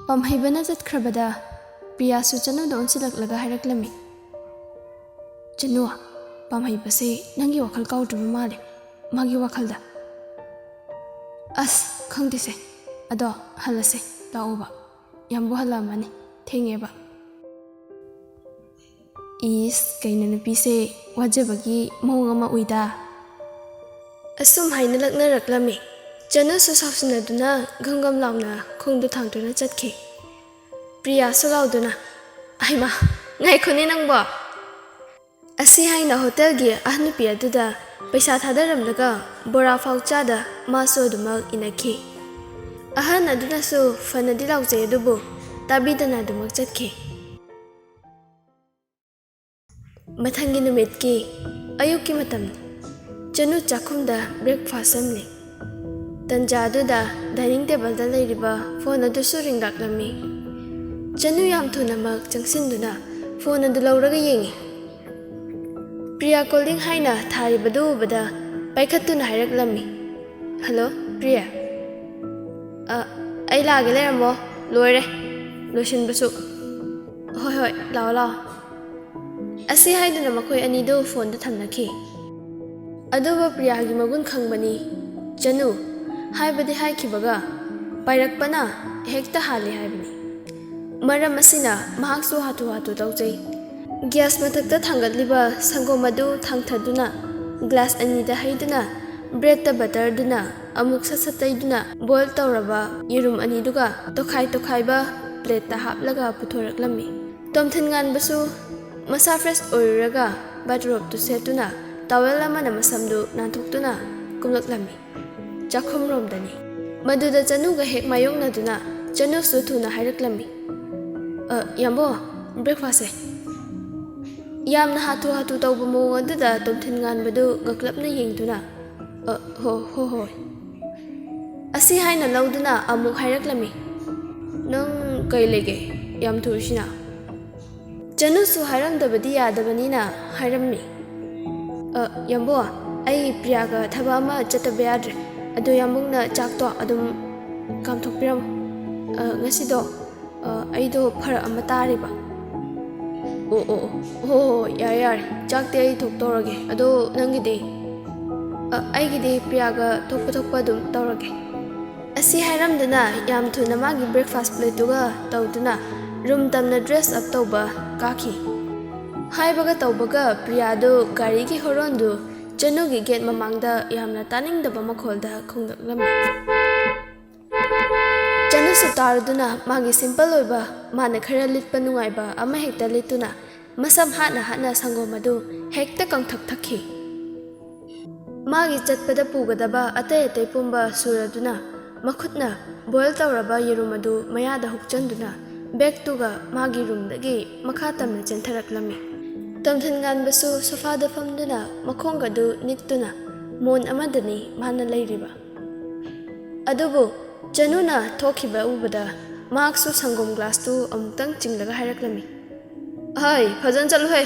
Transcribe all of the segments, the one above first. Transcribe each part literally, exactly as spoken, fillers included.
ꯄꯥꯝꯍꯩꯕꯅ ꯆꯠꯈ꯭ꯔꯕꯗ ꯄ꯭ꯔꯤꯌꯥꯁꯨ ꯆꯅꯨꯗ ꯑꯣꯟꯁꯤꯜꯂꯛꯂꯒ ꯍꯥꯏꯔꯛꯂꯝꯃꯤ, "ꯆꯅꯨ, ꯄꯥꯝꯍꯩꯕꯁꯦ ꯅꯪꯒꯤ ꯋꯥꯈꯜ ꯀꯥꯎꯗ꯭ꯔꯕ ꯃꯥꯜꯂꯦ, ꯃꯥꯒꯤ ꯋꯥꯈꯜꯗ꯫" "ꯑꯁ, ꯈꯪꯗꯦꯁꯦ, ꯑꯗꯣ ꯍꯜꯂꯁꯦ, ꯂꯥꯛꯑꯣꯕ, ꯌꯥꯝꯕꯨ ꯍꯜꯂꯛꯑꯝꯃꯅꯤ, ꯊꯦꯡꯉꯦꯕ꯫" "ꯏꯁ, ꯀꯩꯅꯣ ꯅꯨꯄꯤꯁꯦ ꯋꯥꯖꯕꯒꯤ ꯃꯑꯣꯡ ꯑꯃ ꯎꯏꯗ꯫" ꯑꯁꯨꯝ ꯍꯥꯏꯅ ꯂꯛꯅꯔꯛꯂꯝꯃꯤ꯫ ꯆꯅꯨꯁꯨ ꯁꯥꯎꯁꯤꯟꯅꯗꯨꯅ ꯒꯝ ꯒꯝ ꯂꯥꯎꯅ ꯈꯣꯡꯗꯨ ꯊꯥꯡꯗꯨꯅ ꯆꯠꯈꯤ꯫ ꯄ꯭ꯔꯤꯌꯥꯁꯨ ꯂꯥꯎꯗꯨꯅ, "ꯑꯩꯃ, ꯉꯥꯏꯈꯣꯅꯦ ꯅꯪꯕꯣ!" ꯑꯁꯤ ꯍꯥꯏꯅ ꯍꯣꯇꯦꯜꯒꯤ ꯑꯍꯟ ꯅꯨꯄꯤ ꯑꯗꯨꯗ ꯄꯩꯁꯥ ꯊꯥꯗꯔꯝꯂꯒ ꯕꯣꯔꯥ ꯐꯥꯎ ꯆꯥꯗ ꯃꯥꯁꯨ ꯑꯗꯨꯃꯛ ꯏꯟꯅꯈꯤ꯫ ꯑꯍꯟ ꯑꯗꯨꯅꯁꯨ ꯐꯅꯗꯤ ꯂꯥꯎꯖꯩ ꯑꯗꯨꯕꯨ ꯇꯥꯕꯤꯗꯅ ꯑꯗꯨꯃꯛ ꯆꯠꯈꯤ꯫ ꯃꯊꯪꯒꯤ ꯅꯨꯃꯤꯠꯀꯤ ꯑꯌꯨꯛꯀꯤ ꯃꯇꯝꯅꯤ꯫ ꯆꯅꯨ ꯆꯥꯛꯈꯨꯝꯗ breakfast ꯁꯦꯝꯂꯤ꯫ ꯇꯟꯖꯥ ꯑꯗꯨꯗ dining tableꯗ ꯂꯩꯔꯤꯕ phone ꯑꯗꯨꯁꯨ ꯔꯤꯡꯂꯥꯛꯂꯝꯃꯤ꯫ ꯆꯅꯨ ꯌꯥꯝ ꯊꯨꯅꯃꯛ ꯆꯪꯁꯤꯟꯗꯨꯅ phone ꯑꯗꯨ ꯂꯧꯔꯒ ꯌꯦꯡꯉꯤ꯫ "ꯄ꯭ꯔꯤꯌꯥ calling" ꯍꯥꯏꯅ ꯊꯥꯔꯤꯕꯗꯨ ꯎꯕꯗ ꯄꯥꯏꯈꯠꯇꯨꯅ ꯍꯥꯏꯔꯛꯂꯝꯃꯤ, "Hello, ꯄ꯭ꯔꯤꯌꯥ꯫" "ꯑ, ꯑꯩ ꯂꯥꯛꯑꯒꯦ, ꯂꯩꯔꯝꯃꯣ, ꯂꯣꯏꯔꯦ ꯂꯣꯏꯁꯤꯟꯕꯁꯨ꯫" "ꯍꯣꯏ, ꯍꯣꯏ, ꯂꯥꯛꯑꯣ, ꯂꯥꯛꯑꯣ꯫" ꯑꯁꯤ ꯍꯥꯏꯗꯨꯅ ꯃꯈꯣꯏ ꯑꯅꯤꯗꯨ phoneꯗ ꯊꯝꯅꯈꯤ꯫ ꯑꯗꯨꯕꯨ ꯄ꯭ꯔꯤꯌꯥꯒꯤ ꯃꯒꯨꯟ ꯈꯪꯕꯅꯤ ꯆꯅꯨ꯫ ꯍꯥꯏꯕꯗꯤ ꯍꯥꯏꯈꯤꯕꯒ ꯄꯥꯏꯔꯛꯄꯅ ꯍꯦꯛꯇ ꯍꯥꯜꯂꯤ ꯍꯥꯏꯕꯅꯤ꯫ ꯃꯔꯝ ꯑꯁꯤꯅ ꯃꯍꯥꯛꯁꯨ ꯍꯥꯊꯨ ꯍꯥꯊꯨ ꯇꯧꯖꯩ꯫ Gas ꯃꯊꯛꯇ ꯊꯥꯡꯒꯠꯂꯤꯕ ꯁꯪꯒꯣꯝ ꯑꯗꯨ ꯊꯥꯡꯊꯗꯨꯅ glass ꯑꯅꯤꯗ ꯍꯩꯗꯨꯅ breadꯇ butterꯗꯨꯅ ꯑꯃꯨꯛ ꯁꯠ ꯁꯠ ꯇꯩꯗꯨꯅ boil ꯇꯧꯔꯕ ꯌꯦꯔꯨꯝ ꯑꯅꯤꯗꯨꯒ ꯇꯣꯈꯥꯏ ꯇꯣꯈꯥꯏꯕ plateꯇ ꯍꯥꯞꯂꯒ ꯄꯨꯊꯣꯔꯛꯂꯝꯃꯤ꯫ ꯇꯣꯝꯊꯤꯟ ꯉꯥꯟꯕꯁꯨ ꯃꯁꯥ fresh ꯑꯣꯏꯔꯨꯔꯒ bathrobeꯇꯨ ꯁꯦꯠꯇꯨꯅ towel ꯑꯃꯅ ꯃꯁꯝꯗꯨ ꯅꯥꯟꯊꯣꯛꯇꯨꯅ ꯀꯨꯝꯂꯛꯂꯝꯃꯤ꯫ ꯆꯥꯛꯈꯨꯝꯔꯣꯝꯗꯅꯤ꯫ ꯃꯗꯨꯗ ꯆꯅꯨꯒ ꯍꯦꯛ ꯃꯥꯌꯣꯛꯅꯗꯨꯅ ꯆꯅꯨꯁꯨ ꯊꯨꯅ ꯍꯥꯏꯔꯛꯂꯝꯃꯤ, "ꯑ, ꯌꯥꯝꯕꯣ, breakfastꯁꯦ꯫" ꯌꯥꯝꯅ ꯍꯥꯊꯨ ꯍꯥꯊꯨ ꯇꯧꯕ ꯃꯑꯣꯡ ꯑꯗꯨꯗ ꯇꯣꯝꯊꯤꯟ ꯉꯥꯟꯕꯗꯨ ꯉꯛꯂꯞꯅ ꯌꯦꯡꯗꯨꯅ, "ꯑ, ꯍꯣ, ꯍꯣ, ꯍꯣꯏ꯫" ꯑꯁꯤ ꯍꯥꯏꯅ ꯂꯧꯗꯨꯅ ꯑꯃꯨꯛ ꯍꯥꯏꯔꯛꯂꯝꯃꯤ, "ꯅꯪ ꯀꯩ ꯂꯩꯒꯦ ꯌꯥꯝ ꯊꯨꯔꯤꯁꯤꯅ?" ꯆꯅꯨꯁꯨ ꯍꯥꯏꯔꯝꯗꯕꯗꯤ ꯌꯥꯗꯕꯅꯤꯅ ꯍꯥꯏꯔꯝꯃꯤ, "ꯑ, ꯌꯥꯝꯕꯣ, ꯑꯩ ꯄ꯭ꯔꯤꯌꯥꯒ ꯊꯕꯛ ꯑꯃ ꯆꯠꯇꯕ ꯌꯥꯗ꯭ꯔꯦ꯫ ꯑꯗꯣ ꯌꯥꯝꯕꯨꯡꯅ ꯆꯥꯛꯇꯣ ꯑꯗꯨꯝ ꯀꯥꯝꯊꯣꯛꯄꯤꯔꯝꯃꯣ꯫" ꯑ, ꯉꯁꯤꯗꯣ, ꯑ, ꯑꯩꯗꯣ ꯐꯔꯛ ꯑꯃ ꯇꯥꯔꯤꯕ꯫ ꯑꯣ, ꯑꯣ, ꯑꯣ, ꯍꯣ, ꯍꯣ, ꯌꯥꯔꯦ, ꯌꯥꯔꯦ꯫ ꯆꯥꯛꯇꯤ ꯑꯩ ꯊꯣꯛꯇꯧꯔꯒꯦ꯫ ꯑꯗꯣ ꯅꯪꯒꯤꯗꯤ? ꯑ, ꯑꯩꯒꯤꯗꯤ ꯄ꯭ꯔꯤꯌꯥꯒ ꯊꯣꯛꯄ ꯊꯣꯛꯄ ꯑꯗꯨꯝ ꯇꯧꯔꯒꯦ꯫ ꯑꯁꯤ ꯍꯥꯏꯔꯝꯗꯨꯅ ꯌꯥꯝ ꯊꯨꯅ ꯃꯥꯒꯤ breakfast plateꯇꯨꯒ ꯇꯧꯗꯨꯅ room ꯇꯝꯅ dress up ꯇꯧꯕ ꯀꯥꯈꯤ꯫ ꯍꯥꯏꯕꯒ ꯇꯧꯕꯒ ꯄ꯭ꯔꯤꯌꯥꯗꯨ ꯒꯥꯔꯤꯒꯤ hornꯗꯨ ꯆꯅꯨꯒꯤ gate ꯃꯃꯥꯡꯗ ꯌꯥꯝꯅ ꯇꯥꯅꯤꯡꯗꯕ ꯃꯈꯣꯜꯗ ꯈꯣꯡꯂꯛꯂꯝꯃꯤ꯫ ꯆꯅꯨꯁꯨ ꯇꯥꯔꯗꯨꯅ ꯃꯥꯒꯤ simple ꯑꯣꯏꯕ, ꯃꯥꯅ ꯈꯔ ꯂꯤꯠꯄ ꯅꯨꯡꯉꯥꯏꯕ ꯑꯃ ꯍꯦꯛꯇ ꯂꯤꯠꯇꯨꯅ ꯃꯁꯝ ꯍꯥꯠꯅ ꯍꯥꯠꯅ ꯁꯪꯒꯣꯝ ꯑꯗꯨ ꯍꯦꯛꯇ ꯀꯪꯊꯛ ꯊꯛꯈꯤ꯫ ꯃꯥꯒꯤ ꯆꯠꯄꯗ ꯄꯨꯒꯗꯕ ꯑꯇꯩ ꯑꯇꯩ ꯄꯨꯝꯕ ꯁꯨꯔꯗꯨꯅ ꯃꯈꯨꯠꯅ boil ꯇꯧꯔꯕ ꯌꯦꯔꯨꯝ ꯑꯗꯨ ꯃꯌꯥꯗ ꯍꯨꯛꯆꯟꯗꯨꯅ bagꯇꯨꯒ ꯃꯥꯒꯤ roomꯗꯒꯤ ꯃꯈꯥ ꯇꯝꯅ ꯆꯦꯟꯊꯔꯛꯂꯝꯃꯤ꯫ ꯇꯣꯝꯊꯤꯟ ꯉꯥꯟꯕꯁꯨ sofaꯗ ꯐꯝꯗꯨꯅ ꯃꯈꯣꯡꯒꯗꯨ ꯅꯤꯛꯇꯨꯅ ꯃꯣꯟ ꯑꯃꯗꯅꯤ ꯃꯥꯅ ꯂꯩꯔꯤꯕ꯫ ꯑꯗꯨꯕꯨ ꯆꯅꯨꯅ ꯊꯣꯛꯈꯤꯕ ꯎꯕꯗ ꯃꯍꯥꯛꯁꯨ ꯁꯪꯒꯣꯝ glassꯇꯨ ꯑꯃꯨꯛꯇꯪ ꯆꯤꯡꯂꯒ ꯍꯥꯏꯔꯛꯂꯝꯃꯤ, "ꯑꯍꯩ, ꯐꯖꯅ ꯆꯠꯂꯨꯍꯦ!"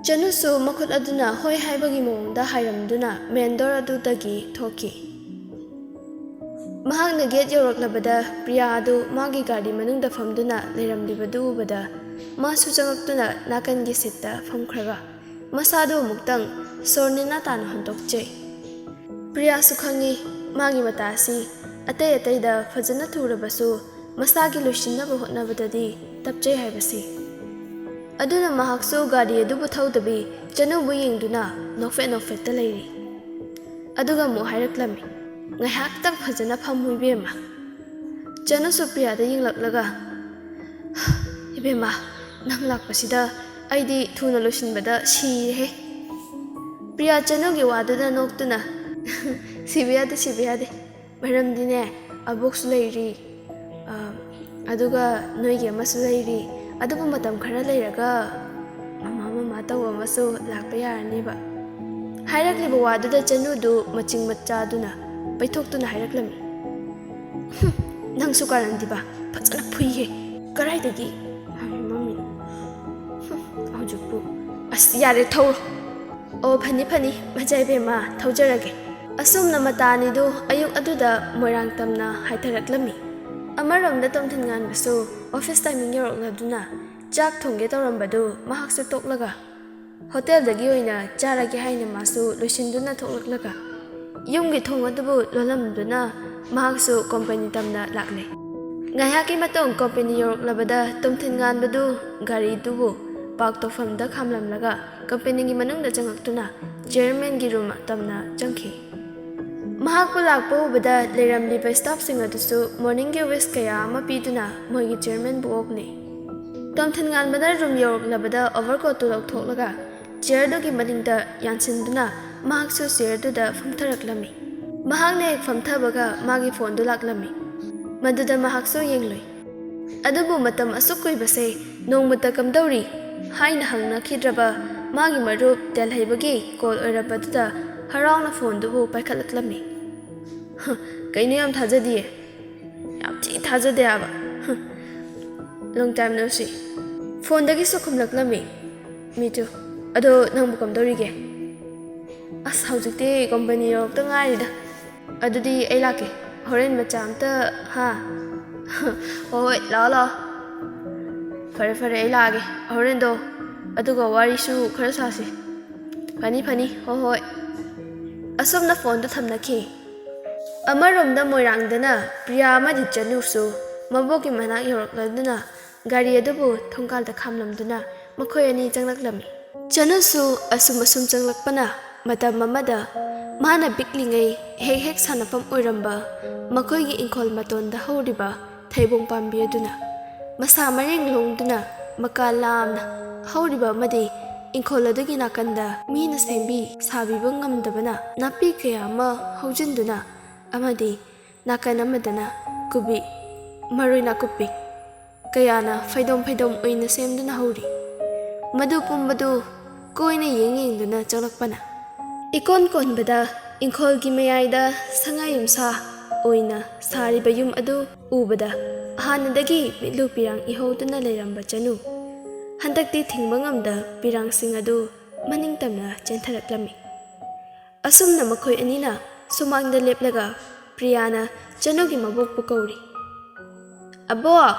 ꯆꯅꯨꯁꯨ ꯃꯈꯨꯠ ꯑꯗꯨꯅ ꯍꯣꯏ ꯍꯥꯏꯕꯒꯤ ꯃꯑꯣꯡꯗ ꯍꯥꯏꯔꯝꯗꯨꯅ main door ꯑꯗꯨꯗꯒꯤ ꯊꯣꯛꯈꯤ꯫ ꯃꯍꯥꯛꯅ gate ꯌꯧꯔꯛꯂꯕꯗ ꯄ꯭ꯔꯤꯌꯥ ꯑꯗꯨ ꯃꯥꯒꯤ ꯒꯥꯔꯤ ꯃꯅꯨꯡꯗ ꯐꯝꯗꯨꯅ ꯂꯩꯔꯝꯂꯤꯕꯗꯨ ꯎꯕꯗ ꯃꯥꯁꯨ ꯆꯪꯉꯛꯇꯨꯅ ꯅꯥꯀꯟꯒꯤ seatꯇ ꯐꯝꯈ꯭ꯔꯒ ꯃꯁꯥꯗꯨ ꯑꯃꯨꯛꯇꯪ ꯁꯣꯔ ꯅꯦꯅꯥ ꯇꯥꯅ ꯍꯣꯟꯗꯣꯛꯆꯩ꯫ ꯄ꯭ꯔꯤꯌꯥꯁꯨ ꯈꯪꯏ, ꯃꯥꯒꯤ ꯃꯇꯥ ꯑꯁꯤ ꯑꯇꯩ ꯑꯇꯩꯗ ꯐꯖꯅ ꯊꯨꯔꯕꯁꯨ ꯃꯁꯥꯒꯤ ꯂꯣꯏꯁꯤꯟꯅꯕ ꯍꯣꯠꯅꯕꯗꯗꯤ ꯇꯞꯆꯩ ꯍꯥꯏꯕꯁꯤ꯫ ꯑꯗꯨꯅ ꯃꯍꯥꯛꯁꯨ ꯒꯥꯔꯤ ꯑꯗꯨꯕꯨ ꯊꯧꯗꯕꯤ ꯆꯅꯨꯕꯨ ꯌꯦꯡꯗꯨꯅ ꯅꯣꯛꯐꯦꯠ ꯅꯣꯛꯐꯦꯠꯇ ꯂꯩꯔꯤ꯫ ꯑꯗꯨꯒ ꯑꯃꯨꯛ ꯍꯥꯏꯔꯛꯂꯝꯃꯤ, "ꯉꯥꯏꯍꯥꯛꯇꯪ ꯐꯖꯅ ꯐꯝꯃꯨ ꯏꯕꯦꯝꯃ꯫" ꯆꯅꯨꯁꯨ ꯄ꯭ꯔꯤꯌꯥꯗ ꯌꯦꯡꯂꯛꯂꯒ, "ꯏꯕꯦꯝꯃ, ꯅꯪ ꯂꯥꯛꯄꯁꯤꯗ ꯑꯩꯗꯤ ꯊꯨꯅ ꯂꯣꯏꯁꯤꯟꯕꯗ ꯁꯤꯔꯦꯍꯦ꯫" ꯄ꯭ꯔꯤꯌꯥ ꯆꯅꯨꯒꯤ ꯋꯥꯗꯨꯗ ꯅꯣꯛꯇꯨꯅ, "ꯁꯤꯕ ꯌꯥꯗꯦ, ꯁꯤꯕ ꯌꯥꯗꯦ꯫ ꯃꯔꯝꯗꯤꯅꯦ, ꯑꯕꯣꯛꯁꯨ ꯂꯩꯔꯤ, ꯑ, ꯑꯗꯨꯒ ꯅꯣꯏꯒꯤ ꯑꯃꯁꯨ ꯂꯩꯔꯤ꯫ ꯑꯗꯨꯕꯨ ꯃꯇꯝ ꯈꯔ ꯂꯩꯔꯒ ꯃꯃꯥ ꯃꯃꯥ ꯇꯧꯕ ꯑꯃꯁꯨ ꯂꯥꯛꯄ ꯌꯥꯔꯅꯦꯕ꯫" ꯍꯥꯏꯔꯛꯂꯤꯕ ꯋꯥꯗꯨꯗ ꯆꯅꯨꯗꯨ ꯃꯆꯤꯡ ꯃꯆꯥꯗꯨꯅ ꯄꯩꯊꯣꯛꯇꯨꯅ ꯍꯥꯏꯔꯛꯂꯝꯃꯤ, "ꯍꯨꯝ, ꯅꯪꯁꯨ ꯀꯥꯔꯟꯗꯤꯕ, ꯐꯖꯅ ꯐꯨꯏꯍꯦ꯫ ꯀꯔꯥꯏꯗꯒꯤ ꯃꯃꯤ ꯃꯃꯤꯅꯣ? ꯍꯨꯝ, ꯍꯧꯖꯤꯛꯄꯨ꯫ ꯑꯁ, ꯌꯥꯔꯦ, ꯊꯧꯔꯣ꯫" "ꯑꯣ, ꯐꯅꯤ, ꯐꯅꯤ, ꯃꯆꯥ ꯏꯕꯦꯝꯃ, ꯊꯧꯖꯔꯒꯦ꯫" ꯑꯁꯨꯝꯅ ꯃꯇꯥ ꯑꯅꯤꯗꯨ ꯑꯌꯨꯛ ꯑꯗꯨꯗ ꯃꯣꯏꯔꯥꯡ ꯇꯝꯅ ꯍꯥꯏꯊꯔꯛꯂꯝꯃꯤ꯫ ꯑꯃꯔꯣꯝꯗ ꯇꯣꯝꯊꯤꯟ ꯉꯥꯟꯕꯁꯨ ꯑꯣꯐꯤꯁ ꯇꯥꯏꯃꯤꯡ ꯌꯧꯔꯛꯂꯗꯨꯅ ꯆꯥꯛ ꯊꯣꯡꯒꯦ ꯇꯧꯔꯝꯕꯗꯨ ꯃꯍꯥꯛꯁꯨ ꯇꯣꯛꯂꯒ ꯍꯣꯇꯦꯜꯗꯒꯤ ꯑꯣꯏꯅ ꯆꯥꯔꯒꯦ ꯍꯥꯏꯅ ꯃꯥꯁꯨ ꯂꯣꯏꯁꯤꯟꯗꯨꯅ ꯊꯣꯛꯂꯛꯂꯒ ꯌꯨꯝꯒꯤ ꯊꯣꯡ ꯑꯗꯨꯕꯨ ꯂꯣꯜꯂꯝꯗꯨꯅ ꯃꯍꯥꯛꯁꯨ ꯀꯣꯝꯄꯅꯤ ꯇꯝꯅ ꯂꯥꯛꯂꯦ꯫ ꯉꯥꯏꯍꯥꯛꯀꯤ ꯃꯇꯨꯡ ꯀꯣꯝꯄꯅꯤ ꯌꯧꯔꯛꯂꯕꯗ ꯇꯣꯝꯊꯤꯟ ꯉꯥꯟꯕꯗꯨ ꯒꯥꯔꯤꯗꯨꯕꯨ ꯄꯥꯔꯛ ꯇꯧꯐꯝꯗ ꯈꯥꯝꯂꯝꯂꯒ ꯀꯣꯝꯄꯅꯤꯒꯤ ꯃꯅꯨꯡꯗ ꯆꯪꯂꯛꯇꯨꯅ ꯆꯤꯌꯔꯃꯦꯟꯒꯤ ꯔꯨꯝ ꯇꯝꯅ ꯆꯪꯈꯤ꯫ ꯃꯍꯥꯛꯄꯨ ꯂꯥꯛꯄ ꯎꯕꯗ ꯂꯩꯔꯝꯂꯤꯕ ꯁ꯭ꯇꯥꯐꯁꯤꯡ ꯑꯗꯨꯁꯨ ꯃꯣꯔꯅꯤꯡꯒꯤ ꯋꯤꯁ ꯀꯌꯥ ꯑꯃ ꯄꯤꯗꯨꯅ ꯃꯣꯏꯒꯤ ꯆꯤꯌꯔꯃꯦꯟꯕꯨ ꯑꯣꯛꯂꯤ꯫ ꯇꯣꯝꯊꯤꯟ ꯉꯥꯟꯕꯅ ꯔꯨꯝ ꯌꯧꯔꯛꯂꯕꯗ ꯑꯣꯚꯔꯀꯣꯠꯇꯨ ꯂꯧꯊꯣꯛꯂꯒ ꯆꯤꯌꯔꯗꯨꯒꯤ ꯃꯅꯤꯡꯗ ꯌꯥꯟꯁꯤꯟꯗꯨꯅ ꯃꯍꯥꯛꯁꯨ ꯆꯤꯌꯔꯗꯨꯗ ꯐꯝꯊꯔꯛꯂꯝꯃꯤ꯫ ꯃꯍꯥꯛꯅ ꯍꯦꯛ ꯐꯝꯊꯕꯒ ꯃꯥꯒꯤ ꯐꯣꯟꯗꯨ ꯂꯥꯛꯂꯝꯃꯤ꯫ ꯃꯗꯨꯗ ꯃꯍꯥꯛꯁꯨ ꯌꯦꯡꯂꯨꯏ꯫ ꯑꯗꯨꯕꯨ ꯃꯇꯝ ꯑꯁꯨꯛ ꯀꯨꯏꯕꯁꯦ ꯅꯣꯡꯃꯇ ꯀꯝꯗꯧꯔꯤ ꯍꯥꯏꯅ ꯍꯪꯅꯈꯤꯗ꯭ꯔꯕ ꯃꯥꯒꯤ ꯃꯔꯨꯞ ꯇꯦꯜꯍꯩꯕꯒꯤ ꯀꯣꯜ ꯑꯣꯏꯔꯕꯗꯨꯗ ꯍꯔꯥꯎꯅ ꯐꯣꯟꯗꯨꯕꯨ ꯄꯥꯏꯈꯠꯂꯛꯂꯝꯃꯤ꯫ "ꯍ, ꯀꯩꯅꯣ, ꯌꯥꯝ ꯊꯥꯖꯗꯤꯌꯦ꯫ ꯌꯥꯝ ꯊꯤ ꯊꯥꯖꯗꯦ ꯍꯥꯏꯕ꯫ ꯍ, long time no see." ꯐꯣꯟꯗꯒꯤꯁꯨ ꯈꯨꯝꯂꯛꯂꯝꯃꯤ꯫ "Me too꯫ ꯑꯗꯣ ꯅꯪꯕꯨ ꯀꯝꯗꯧꯔꯤꯒꯦ?" "ꯑꯁ, ꯍꯧꯖꯤꯛꯇꯤ ꯀꯣꯝꯄꯅꯤ ꯌꯧꯔꯛꯇ ꯉꯥꯏꯔꯤꯗ꯫ ꯑꯗꯨꯗꯤ ꯑꯩ ꯂꯥꯛꯀꯦ꯫ ꯍꯣꯔꯦꯟ ꯃꯆꯥ ꯑꯝꯇ, ꯍꯥ?" "ꯍꯣꯏ, ꯍꯣꯏ, ꯂꯥꯛꯑꯣ, ꯂꯥꯛꯑꯣ꯫ ꯐꯔꯦ, ꯐꯔꯦ, ꯑꯩ ꯂꯥꯛꯑꯒꯦ ꯍꯣꯔꯦꯟꯗꯣ꯫ ꯑꯗꯨꯒ ꯋꯥꯔꯤꯁꯨ ꯈꯔ ꯁꯥꯁꯤ꯫ ꯐꯅꯤ, ꯐꯅꯤ, ꯍꯣꯏ, ꯍꯣꯏ꯫" ꯑꯁꯨꯝꯅ ꯐꯣꯟꯗꯨ ꯊꯝꯅꯈꯤ꯫ ꯑꯃꯔꯣꯝꯗ ꯃꯣꯏꯔꯥꯡꯗꯅ ꯄ꯭ꯔꯤꯌꯥ ꯑꯃꯗꯤ ꯆꯅꯨꯁꯨ ꯃꯕꯣꯛꯀꯤ ꯃꯅꯥꯛ ꯌꯧꯔꯛꯂꯗꯨꯅ ꯒꯥꯔꯤ ꯑꯗꯨꯕꯨ ꯊꯣꯡꯒꯥꯜꯗ ꯈꯥꯝꯂꯝꯗꯨꯅ ꯃꯈꯣꯏ ꯑꯅꯤ ꯆꯪꯂꯛꯂꯝꯃꯤ꯫ ꯆꯅꯨꯁꯨ ꯑꯁꯨꯝ ꯑꯁꯨꯝ ꯆꯪꯂꯛꯄꯅ ꯃꯇꯝ ꯑꯃꯗ ꯃꯥꯅ ꯄꯤꯛꯂꯤꯉꯩ ꯍꯦꯛ ꯍꯦꯛ ꯁꯥꯟꯅꯐꯝ ꯑꯣꯏꯔꯝꯕ ꯃꯈꯣꯏꯒꯤ ꯏꯪꯈꯣꯜ ꯃꯇꯣꯟꯗ ꯍꯧꯔꯤꯕ ꯊꯩꯕꯣꯡ ꯄꯥꯝꯕꯤ ꯑꯗꯨꯅ ꯃꯁꯥ ꯃꯔꯦꯡ ꯂꯣꯡꯗꯨꯅ ꯃꯀꯥ ꯂꯥꯝꯅ ꯍꯧꯔꯤꯕ ꯑꯃꯗꯤ ꯏꯪꯈꯣꯜ ꯑꯗꯨꯒꯤ ꯅꯥꯀꯟꯗ ꯃꯤꯅ ꯁꯦꯝꯕꯤ ꯁꯥꯕꯤꯕ ꯉꯝꯗꯕꯅ ꯅꯥꯄꯤ ꯀꯌꯥ ꯑꯃ ꯍꯧꯖꯤꯟꯗꯨꯅ ꯑꯃꯗꯤ ꯅꯥꯀꯟ ꯑꯃꯗꯅ ꯀꯣꯕꯤ, ꯃꯔꯣꯏ ꯅꯥꯀꯨꯞꯄꯤ ꯀꯌꯥꯅ ꯐꯩꯗꯣꯝ ꯐꯩꯗꯣꯝ ꯑꯣꯏꯅ ꯁꯦꯝꯗꯨꯅ ꯍꯧꯔꯤ꯫ ꯃꯗꯨ ꯄꯨꯝꯕꯗꯨ ꯀꯣꯏꯅ ꯌꯦꯡ ꯌꯦꯡꯗꯨꯅ ꯆꯪꯂꯛꯄꯅ ꯏꯀꯣꯟ ꯀꯣꯟꯕꯗ ꯏꯪꯈꯣꯜꯒꯤ ꯃꯌꯥꯏꯗ ꯁꯉꯥꯏ ꯌꯨꯝꯁꯥ ꯑꯣꯏꯅ ꯁꯥꯔꯤꯕ ꯌꯨꯝ ꯑꯗꯨ ꯎꯕꯗ ꯍꯥꯟꯅꯗꯒꯤ ꯃꯤꯠꯂꯨ ꯄꯤꯔꯥꯡ ꯏꯍꯧꯗꯨꯅ ꯂꯩꯔꯝꯕ ꯆꯅꯨ ꯍꯟꯗꯛꯇꯤ ꯊꯤꯡꯕ ꯉꯝꯗ ꯄꯤꯔꯥꯡꯁꯤꯡ ꯑꯗꯨ ꯃꯅꯤꯡ ꯇꯝꯅ ꯆꯦꯟꯊꯔꯛꯂꯝꯃꯤ꯫ ꯑꯁꯨꯝꯅ ꯃꯈꯣꯏ ꯑꯅꯤꯅ ꯁꯨꯃꯥꯡꯗ ꯂꯦꯞꯂꯒ ꯄ꯭ꯔꯤꯌꯥꯅ ꯆꯅꯨꯒꯤ ꯃꯕꯣꯛꯄꯨ ꯀꯧꯔꯤ꯫ ꯑꯕꯣꯛ!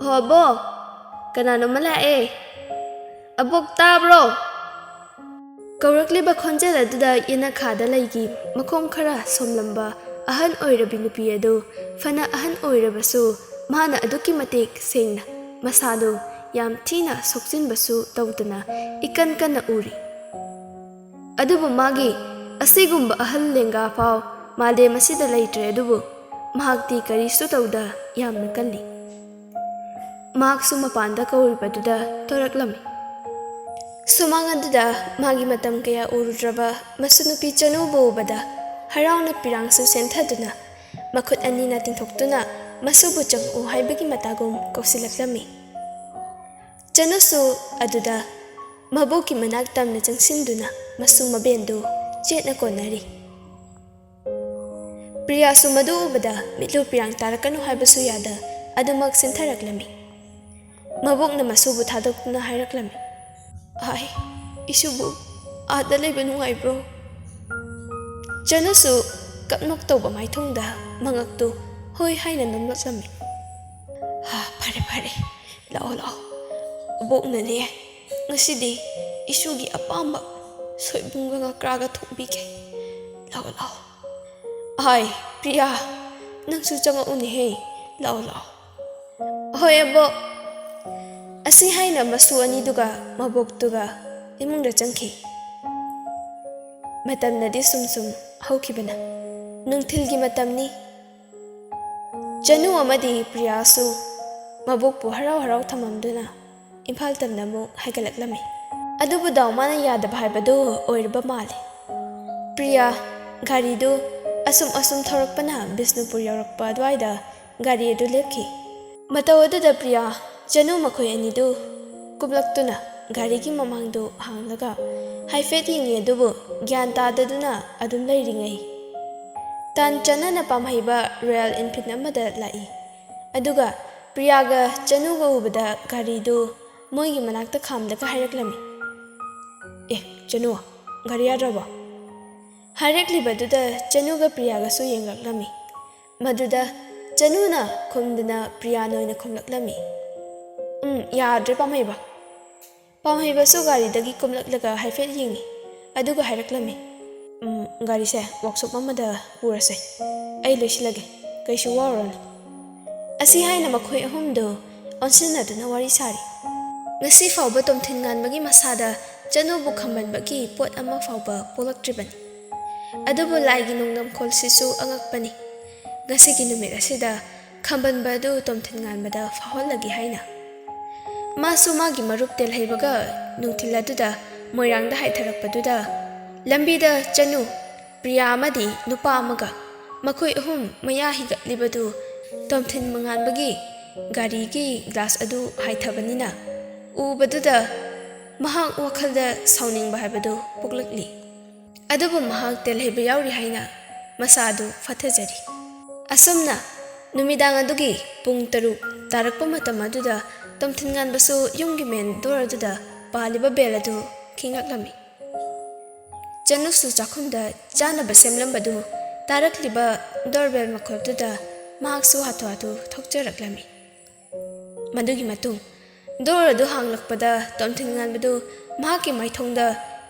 ꯍꯣ ꯑꯕꯣꯛ! ꯀꯅꯥꯅꯣꯝꯃ ꯂꯥꯛꯑꯦ꯫ ꯑꯕꯣꯛ ꯇꯥꯕ꯭ꯔꯣ? ꯀꯧꯔꯛꯂꯤꯕ ꯈꯣꯟꯖꯦꯜ ꯑꯗꯨꯗ ꯌꯦꯅꯈꯥꯗ ꯂꯩꯒꯤ ꯃꯈꯣꯡ ꯈꯔ ꯁꯣꯝꯂꯝꯕ ꯑꯍꯟ ꯑꯣꯏꯔꯕꯤ ꯅꯨꯄꯤ ꯑꯗꯨ ꯐꯅ ꯑꯍꯟ ꯑꯣꯏꯔꯕꯁꯨ ꯃꯥꯅ ꯑꯗꯨꯛꯀꯤ ꯃꯇꯤꯛ ꯁꯦꯡꯅ ꯃꯁꯥꯗꯨ ꯌꯥꯝ ꯊꯤꯅ ꯁꯣꯛꯆꯤꯟꯕꯁꯨ ꯇꯧꯗꯅ ꯏꯀꯟ ꯀꯟꯅ ꯎꯔꯤ꯫ ꯑꯗꯨꯕꯨ ꯃꯥꯒꯤ ꯑꯁꯤꯒꯨꯝꯕ ꯑꯍꯜ ꯂꯦꯡꯒꯥ ꯐꯥꯎ ꯃꯥꯂꯦꯝ ꯑꯁꯤꯗ ꯂꯩꯇ꯭ꯔꯦ꯫ ꯑꯗꯨꯕꯨ ꯃꯍꯥꯛꯇꯤ ꯀꯔꯤꯁꯨ ꯇꯧꯗ ꯌꯥꯝꯅ ꯀꯜꯂꯤ꯫ ꯃꯍꯥꯛꯁꯨ ꯃꯄꯥꯟꯗ ꯀꯧꯔꯤꯕꯗꯨꯗ ꯊꯣꯔꯛꯂꯝꯃꯤ꯫ ꯁꯨꯃꯥꯡ ꯑꯗꯨꯗ ꯃꯥꯒꯤ ꯃꯇꯝ ꯀꯌꯥ ꯎꯔꯨꯗ꯭ꯔꯕ ꯃꯁꯨ ꯅꯨꯄꯤ ꯆꯅꯨꯕꯨ ꯎꯕꯗ ꯍꯔꯥꯎꯅ ꯄꯤꯔꯥꯡꯁꯨ ꯁꯦꯟꯊꯗꯨꯅ ꯃꯈꯨꯠ ꯑꯅꯤꯅ ꯇꯤꯡꯊꯣꯛꯇꯨꯅ ꯃꯁꯨꯕꯨ ꯆꯪꯉꯛꯎ ꯍꯥꯏꯕꯒꯤ ꯃꯇꯥꯒꯨꯝ ꯀꯧꯁꯤꯜꯂꯛꯂꯝꯃꯤ꯫ ꯆꯅꯨꯁꯨ ꯑꯗꯨꯗ ꯃꯕꯣꯛꯀꯤ ꯃꯅꯥꯛ ꯇꯝꯅ ꯆꯪꯁꯤꯟꯗꯨꯅ ꯃꯁꯨ ꯃꯕꯦꯟꯗꯨ ꯆꯦꯠꯅ ꯀꯣꯟꯅꯔꯤ꯫ ꯄ꯭ꯔꯤꯌꯥꯁꯨ ꯃꯗꯨ ꯎꯕꯗ ꯃꯤꯠꯂꯨ ꯄꯤꯔꯥꯡ ꯇꯥꯔꯛꯀꯅꯨ ꯍꯥꯏꯕꯁꯨ ꯌꯥꯗ ꯑꯗꯨꯃꯛ ꯁꯤꯟꯊꯔꯛꯂꯝꯃꯤ꯫ ꯃꯕꯣꯛꯅ ꯃꯁꯨꯕꯨ ꯊꯥꯗꯣꯛꯇꯨꯅ ꯍꯥꯏꯔꯛꯂꯝꯃꯤ, "ꯑꯥꯏ, ꯏꯁꯨꯕꯨ ꯑꯥꯗ ꯂꯩꯕ ꯅꯨꯡꯉꯥꯏꯕ꯭ꯔꯣ?" ꯆꯅꯨꯁꯨ ꯀꯞꯅꯣꯛ ꯇꯧꯕ ꯃꯥꯏꯊꯣꯡꯗ ꯃꯉꯛꯇꯨ ꯍꯣꯏ ꯍꯥꯏꯅ ꯅꯣꯝꯂꯛꯂꯝꯃꯤ꯫ "ꯍꯥ, ꯐꯔꯦ ꯐꯔꯦ, ꯂꯥꯛꯑꯣ ꯂꯥꯛꯑꯣ, ꯑꯕꯣꯛꯅꯅꯦ ꯉꯁꯤꯗꯤ ꯏꯁꯨꯒꯤ ꯑꯄꯥꯝꯕ ꯁꯣꯏꯕꯨꯝꯒ ꯉꯀ꯭ꯔꯥꯒ ꯊꯣꯡꯕꯤꯒꯦ꯫ ꯂꯥꯛꯑꯣ ꯂꯥꯛꯑꯣ꯫ ꯑꯥꯏ, ꯄ꯭ꯔꯤꯌꯥ, ꯅꯪꯁꯨ ꯆꯪꯉꯛꯎꯅꯦꯍꯦ, ꯂꯥꯛꯑꯣ ꯂꯥꯛꯑꯣ꯫" "ꯍꯣꯏ ꯑꯕꯣꯛ꯫" ꯑꯁꯤ ꯍꯥꯏꯅ ꯃꯁꯨ ꯑꯅꯤꯗꯨꯒ ꯃꯕꯣꯛꯇꯨꯒ ꯏꯃꯨꯡꯗ ꯆꯪꯈꯤ꯫ ꯃꯇꯝꯅꯗꯤ ꯁꯨꯝ ꯁꯨꯝ ꯍꯧꯈꯤꯕꯅ ꯅꯨꯡꯊꯤꯜꯒꯤ ꯃꯇꯝꯅꯤ꯫ ꯆꯅꯨ ꯑꯃꯗꯤ ꯄ꯭ꯔꯤꯌꯥꯁꯨ ꯃꯕꯣꯛꯄꯨ ꯍꯔꯥꯎ ꯍꯔꯥꯎ ꯊꯝꯃꯝꯗꯨꯅ ꯏꯝꯐꯥꯜ ꯇꯝꯅ ꯑꯃꯨꯛ ꯍꯥꯏꯒꯠꯂꯛꯂꯝꯃꯤ꯫ ꯑꯗꯨꯕꯨ ꯗꯥꯎꯃꯥꯅ ꯌꯥꯗꯕ ꯍꯥꯏꯕꯗꯨ ꯑꯣꯏꯔꯕ ꯃꯥꯜꯂꯤ꯫ ꯄ꯭ꯔꯤꯌꯥ ꯒꯥꯔꯤꯗꯨ ꯑꯁꯨꯝ ꯑꯁꯨꯝ ꯊꯧꯔꯛꯄꯅ ꯕꯤꯁꯅꯨꯄꯨꯔ ꯌꯧꯔꯛꯄ ꯑꯗꯨꯋꯥꯏꯗ ꯒꯥꯔꯤ ꯑꯗꯨ ꯂꯦꯞꯈꯤ꯫ ꯃꯇꯧ ꯑꯗꯨꯗ ꯄ꯭ꯔꯤꯌꯥ, ꯆꯅꯨ ꯃꯈꯣꯏ ꯑꯅꯤꯗꯨ ꯀꯨꯝꯂꯛꯇꯨꯅ ꯒꯥꯔꯤꯒꯤ ꯃꯃꯥꯡꯗꯨ ꯍꯥꯡꯂꯒ ꯍꯥꯏꯐꯦꯠ ꯌꯦꯡꯉꯤ, ꯑꯗꯨꯕꯨ ꯒ꯭ꯌꯥꯟ ꯇꯥꯗꯗꯨꯅ ꯑꯗꯨꯝ ꯂꯩꯔꯤꯉꯩ, ꯇꯥꯟ ꯆꯥꯅꯅ ꯄꯥꯝꯍꯩꯕ ꯔꯣꯌꯦꯜ ꯏꯟꯐꯤꯜꯗ ꯑꯃꯗ ꯂꯥꯛꯏ꯫ ꯑꯗꯨꯒ ꯄ꯭ꯔꯤꯌꯥꯒ ꯆꯅꯨꯒ ꯎꯕꯗ ꯒꯥꯔꯤꯗꯨ ꯃꯣꯏꯒꯤ ꯃꯅꯥꯛꯇ ꯈꯥꯝꯂꯒ ꯍꯥꯏꯔꯛꯂꯝꯃꯤ, "ꯑꯦ ꯆꯅꯨ, ꯒꯥꯔꯤ ꯌꯥꯗ꯭ꯔꯕꯣ?" ꯍꯥꯏꯔꯛꯂꯤꯕꯗꯨꯗ ꯆꯅꯨꯒ ꯄ꯭ꯔꯤꯌꯥꯒꯁꯨ ꯌꯦꯡꯂꯛꯂꯝꯃꯤ꯫ ꯃꯗꯨꯗ ꯆꯅꯨꯅ ꯈꯨꯝꯗꯅ ꯄ꯭ꯔꯤꯌꯥꯅ ꯑꯣꯏꯅ ꯈꯨꯝꯂꯛꯂꯝꯃꯤ꯫ "ꯎꯝ, ꯌꯥꯗ꯭ꯔꯦ, ꯄꯥꯝꯍꯩꯕ꯫" ꯄꯥꯝꯍꯩꯕꯁꯨ ꯒꯥꯔꯤꯗꯒꯤ ꯀꯨꯝꯂꯛꯂꯒ ꯍꯥꯏꯐꯦꯠ ꯌꯦꯡꯉꯤ꯫ ꯑꯗꯨꯒ ꯍꯥꯏꯔꯛꯂꯝꯃꯤ, "ꯎꯝ, ꯒꯥꯔꯤꯁꯦ ꯋꯥꯛꯁꯣꯞ ꯑꯃꯗ ꯄꯨꯔꯁꯦ꯫ ꯑꯩ ꯂꯣꯏꯁꯤꯜꯂꯒꯦ꯫ ꯀꯩꯁꯨ ꯋꯥꯔꯨꯔꯅꯨ꯫" ꯑꯁꯤ ꯍꯥꯏꯅ ꯃꯈꯣꯏ ꯑꯍꯨꯝꯗꯨ ꯑꯣꯟꯁꯤꯟꯅꯗꯨꯅ ꯋꯥꯔꯤ ꯁꯥꯔꯤ꯫ ꯉꯁꯤ ꯐꯥꯎꯕ ꯇꯣꯝꯊꯤꯟ ꯉꯥꯟꯕꯒꯤ ꯃꯁꯥꯗ ꯆꯅꯨꯕꯨ ꯈꯝꯕꯟꯕꯒꯤ ꯄꯣꯠ ꯑꯃ ꯐꯥꯎꯕ ꯄꯣꯛꯂꯛꯇ꯭ꯔꯤꯕꯅꯤ꯫ ꯑꯗꯨꯕꯨ ꯂꯥꯏꯒꯤ ꯅꯣꯡꯗꯝꯈꯣꯜꯁꯤꯁꯨ ꯑꯉꯛꯄꯅꯤ꯫ ꯉꯁꯤꯒꯤ ꯅꯨꯃꯤꯠ ꯑꯁꯤꯗ ꯈꯝꯕꯟꯕ ꯑꯗꯨ ꯇꯣꯝꯊꯤꯟ ꯉꯥꯟꯕꯗ ꯐꯥꯎꯍꯜꯂꯒꯦ ꯍꯥꯏꯅ꯫ ꯃꯥꯁꯨ ꯃꯥꯒꯤ ꯃꯔꯨꯞ ꯇꯦꯜꯍꯩꯕꯒ ꯅꯨꯡꯊꯤꯜ ꯑꯗꯨꯗ ꯃꯣꯏꯔꯥꯡꯗ ꯍꯥꯏꯊꯔꯛꯄꯗꯨꯗ ꯂꯝꯕꯤꯗ ꯆꯅꯨ, ꯄ꯭ꯔꯤꯌꯥ ꯑꯃꯗꯤ ꯅꯨꯄꯥ ꯑꯃꯒ ꯃꯈꯣꯏ ꯑꯍꯨꯝ ꯃꯌꯥ ꯍꯤꯒꯠꯂꯤꯕꯗꯨ ꯇꯣꯝꯊꯤꯟ ꯃꯉꯥꯟꯕꯒꯤ ꯒꯥꯔꯤꯒꯤ ꯒ꯭ꯂꯥꯁ ꯑꯗꯨ ꯍꯥꯏꯊꯕꯅꯤꯅ ꯎꯕꯗꯨꯗ ꯃꯍꯥꯛ ꯋꯥꯈꯜꯗ ꯁꯥꯎꯅꯤꯡꯕ ꯍꯥꯏꯕꯗꯨ ꯄꯣꯛꯂꯛꯂꯤ꯫ ꯑꯗꯨꯕꯨ ꯃꯍꯥꯛ ꯇꯦꯜꯍꯩꯕ ꯌꯥꯎꯔꯤ ꯍꯥꯏꯅ ꯃꯁꯥꯗꯨ ꯐꯊꯖꯔꯤ꯫ ꯑꯁꯨꯝꯅ ꯅꯨꯃꯤꯗꯥꯡ ꯑꯗꯨꯒꯤ ꯄꯨꯡ ꯇꯔꯨꯛ ꯇꯥꯔꯛꯄ ꯃꯇꯝ ꯑꯗꯨꯗ ꯇꯣꯝꯊꯤꯟ ꯉꯥꯟꯕꯁꯨ ꯌꯨꯝꯒꯤ ꯃꯦꯟ ꯗꯣꯔ ꯑꯗꯨꯗ ꯄꯥꯜꯂꯤꯕ ꯕꯦꯜ ꯑꯗꯨ ꯈꯤꯡꯂꯛꯂꯝꯃꯤ꯫ ꯆꯅꯨꯁꯨ ꯆꯥꯛꯈꯨꯝꯗ ꯆꯥꯅꯕ ꯁꯦꯝꯂꯝꯕꯗꯨ ꯇꯥꯔꯛꯂꯤꯕ ꯗꯣꯔꯕꯦꯜ ꯃꯈꯣꯜꯗꯨꯗ ꯃꯍꯥꯛꯁꯨ ꯍꯥꯊꯨ ꯍꯥꯊꯨ ꯊꯣꯛꯆꯔꯛꯂꯝꯃꯤ꯫ ꯃꯗꯨꯒꯤ ꯃꯇꯨꯡ ꯗꯣꯔ ꯑꯗꯨ ꯍꯥꯡꯂꯛꯄꯗ ꯇꯣꯝꯊꯤꯟ ꯉꯥꯟꯕꯗꯨ ꯃꯍꯥꯛꯀꯤ ꯃꯥꯏꯊꯣꯡꯗ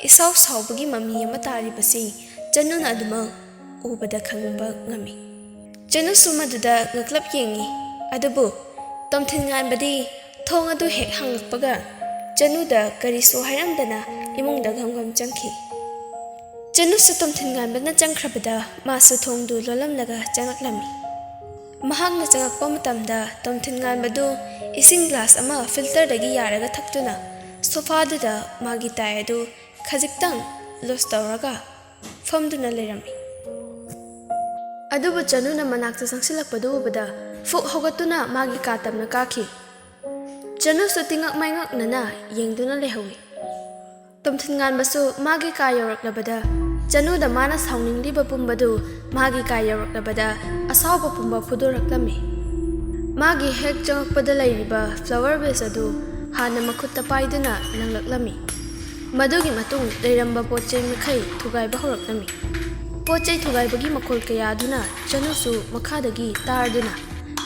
ꯏꯁꯥꯎ ꯁꯥꯎꯕꯒꯤ ꯃꯃꯤ ꯑꯃ ꯇꯥꯔꯤꯕꯁꯤ ꯆꯅꯨꯅ ꯑꯗꯨꯃꯛ ꯎꯕꯗ ꯈꯪꯕ ꯉꯝꯃꯤ꯫ ꯆꯅꯨꯁꯨ ꯃꯗꯨꯗ ꯉꯛꯂꯞ ꯌꯦꯡꯉꯤ꯫ ꯑꯗꯨꯕꯨ ꯇꯣꯝꯊꯤꯟ ꯉꯥꯟꯕꯗꯤ ꯊꯣꯡ ꯑꯗꯨ ꯍꯦꯛ ꯍꯥꯡꯂꯛꯄꯒ ꯆꯅꯨꯗ ꯀꯔꯤꯁꯨ ꯍꯥꯏꯔꯝꯗꯅ ꯏꯃꯨꯡꯗ ꯒꯝ ꯒꯝ ꯆꯪꯈꯤ꯫ ꯆꯅꯨꯁꯨ ꯇꯣꯝꯊꯤꯟ ꯉꯥꯟꯕꯅ ꯆꯪꯈ꯭ꯔꯕꯗ ꯃꯥꯁꯨ ꯊꯣꯡꯗꯨ ꯂꯣꯜꯂꯝꯂꯒ ꯆꯪꯂꯛꯂꯝꯃꯤ꯫ ꯃꯍꯥꯛꯅ ꯆꯪꯂꯛꯄ ꯃꯇꯝꯗ ꯇꯣꯝꯊꯤꯟ ꯉꯥꯟꯕꯗꯨ ꯏꯁꯤꯡ ꯒ꯭ꯂꯥꯁ ꯑꯃ ꯐꯤꯜꯇꯔꯗꯒꯤ ꯌꯥꯔꯒ ꯊꯛꯇꯨꯅ ꯁꯣꯐꯥꯗꯨꯗ ꯃꯥꯒꯤ ꯇꯥꯏ ꯑꯗꯨ ꯈꯖꯤꯛꯇꯪ ꯂꯨꯖ ꯇꯧꯔꯒ ꯐꯝꯗꯨꯅ ꯂꯩꯔꯝꯃꯤ꯫ ꯑꯗꯨꯕꯨ ꯆꯅꯨꯅ ꯃꯅꯥꯛꯇ ꯆꯪꯁꯤꯜꯂꯛꯄꯗꯨ ꯎꯕꯗ ꯐꯨꯛ ꯍꯧꯒꯠꯇꯨꯅ ꯃꯥꯒꯤ ꯀꯥ ꯇꯝꯅ ꯀꯥꯈꯤ꯫ ꯆꯅꯨꯁꯨ ꯇꯤꯉꯛ ꯃꯥꯏꯉꯛꯅꯅ ꯌꯦꯡꯗꯨꯅ ꯂꯩꯍꯧꯏ꯫ ꯇꯣꯝꯊꯤꯟ ꯉꯥꯟꯕꯁꯨ ꯃꯥꯒꯤ ꯀꯥ ꯌꯧꯔꯛꯂꯕꯗ ꯆꯅꯨꯗ ꯃꯥꯅ ꯁꯥꯎꯅꯤꯡꯂꯤꯕ ꯄꯨꯝꯕꯗꯨ ꯃꯥꯒꯤ ꯀꯥ ꯌꯧꯔꯛꯂꯕꯗ ꯑꯁꯥꯎꯕ ꯄꯨꯝꯕ ꯐꯨꯗꯣꯔꯛꯂꯝꯃꯤ꯫ ꯃꯥꯒꯤ ꯍꯦꯛ ꯆꯪꯂꯛꯄꯗ ꯂꯩꯔꯤꯕ ꯐ꯭ꯂꯥꯋꯔ ꯚꯦꯁ ꯑꯗꯨ ꯍꯥꯟꯅ ꯃꯈꯨꯠꯇ ꯄꯥꯏꯗꯨꯅ ꯂꯪꯂꯛꯂꯝꯃꯤ꯫ ꯃꯗꯨꯒꯤ ꯃꯇꯨꯡ ꯂꯩꯔꯝꯕ ꯄꯣꯠ ꯆꯩ ꯃꯈꯩ ꯊꯨꯒꯥꯏꯕ ꯍꯧꯔꯛꯂꯝꯃꯤ꯫ ꯄꯣꯠ ꯆꯩ ꯊꯨꯒꯥꯏꯕꯒꯤ ꯃꯈꯣꯜ ꯀꯌꯥ ꯑꯗꯨꯅ ꯆꯅꯨꯁꯨ ꯃꯈꯥꯗꯒꯤ ꯇꯥꯔꯗꯨꯅ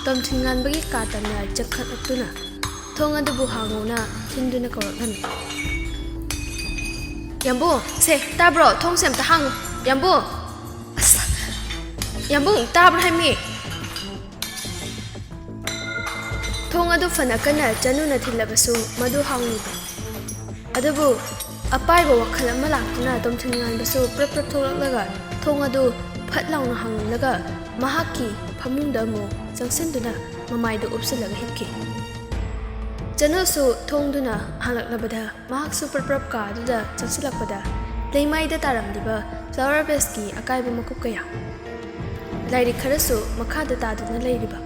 ꯇꯣꯝꯊꯤꯟꯉꯥꯟꯕꯒꯤ ꯀꯥ ꯇꯝꯅ ꯆꯪꯈꯠꯂꯛꯇꯨꯅ ꯊꯣꯡ ꯑꯗꯨꯕꯨ ꯍꯥꯡꯉꯣꯅ ꯊꯤꯟꯗꯨꯅ ꯀꯧꯔꯛꯂꯝꯃꯤ꯫ "ꯌꯥꯝꯕꯨꯡ, ꯁꯦ, ꯇꯥꯕ꯭ꯔꯣ? ꯊꯣꯡꯁꯦ ꯑꯝꯇ ꯍꯥꯡꯉꯨ꯫ ꯌꯥꯝꯕꯨꯡ! ꯑꯁ! ꯌꯥꯝꯕꯨꯡ, ꯇꯥꯕ꯭ꯔꯣ ꯍꯥꯏꯃꯤ?" ꯊꯣꯡ ꯑꯗꯨ ꯐꯅ ꯀꯟꯅ ꯆꯅꯨꯅ ꯊꯤꯜꯂꯕꯁꯨ ꯃꯗꯨ ꯍꯥꯡꯂꯨꯗꯦ꯫ ꯑꯗꯨꯕꯨ ꯑꯄꯥꯏꯕ ꯋꯥꯈꯜ ꯑꯃ ꯂꯥꯛꯇꯨꯅ ꯇꯣꯝꯊꯤꯟꯉꯥꯟꯕꯁꯨ ꯄ꯭ꯔꯞ ꯄ꯭ꯔꯞ ꯊꯣꯛꯂꯛꯂꯒ ꯊꯣꯡ ꯑꯗꯨ ꯐꯠ ꯂꯥꯎꯅ ꯍꯥꯡꯂꯝꯂꯒ ꯃꯍꯥꯛꯀꯤ ꯐꯃꯨꯡꯗ ꯑꯃꯨꯛ ꯆꯪꯁꯤꯟꯗꯨꯅ ꯃꯃꯥꯏꯗꯨ ꯎꯞꯁꯤꯜꯂꯒ ꯍꯤꯞꯈꯤ꯫ ꯆꯅꯨꯁꯨ ꯊꯣꯡꯗꯨꯅ ꯍꯥꯡꯂꯛꯂꯕꯗ ꯃꯍꯥꯛꯁꯨ ꯄ꯭ꯔꯞ ꯄ꯭ꯔꯞ ꯀꯥ ꯑꯗꯨꯗ ꯆꯪꯁꯤꯜꯂꯛꯄꯗ ꯂꯩꯃꯥꯏꯗ ꯇꯥꯔꯝꯂꯤꯕ flower vase ꯀꯤ ꯑꯀꯥꯏꯕ ꯃꯀꯨꯞ ꯀꯌꯥ, ꯂꯥꯏꯔꯤꯛ ꯈꯔꯁꯨ ꯃꯈꯥꯗ ꯇꯥꯗꯨꯅ ꯂꯩꯔꯤꯕ,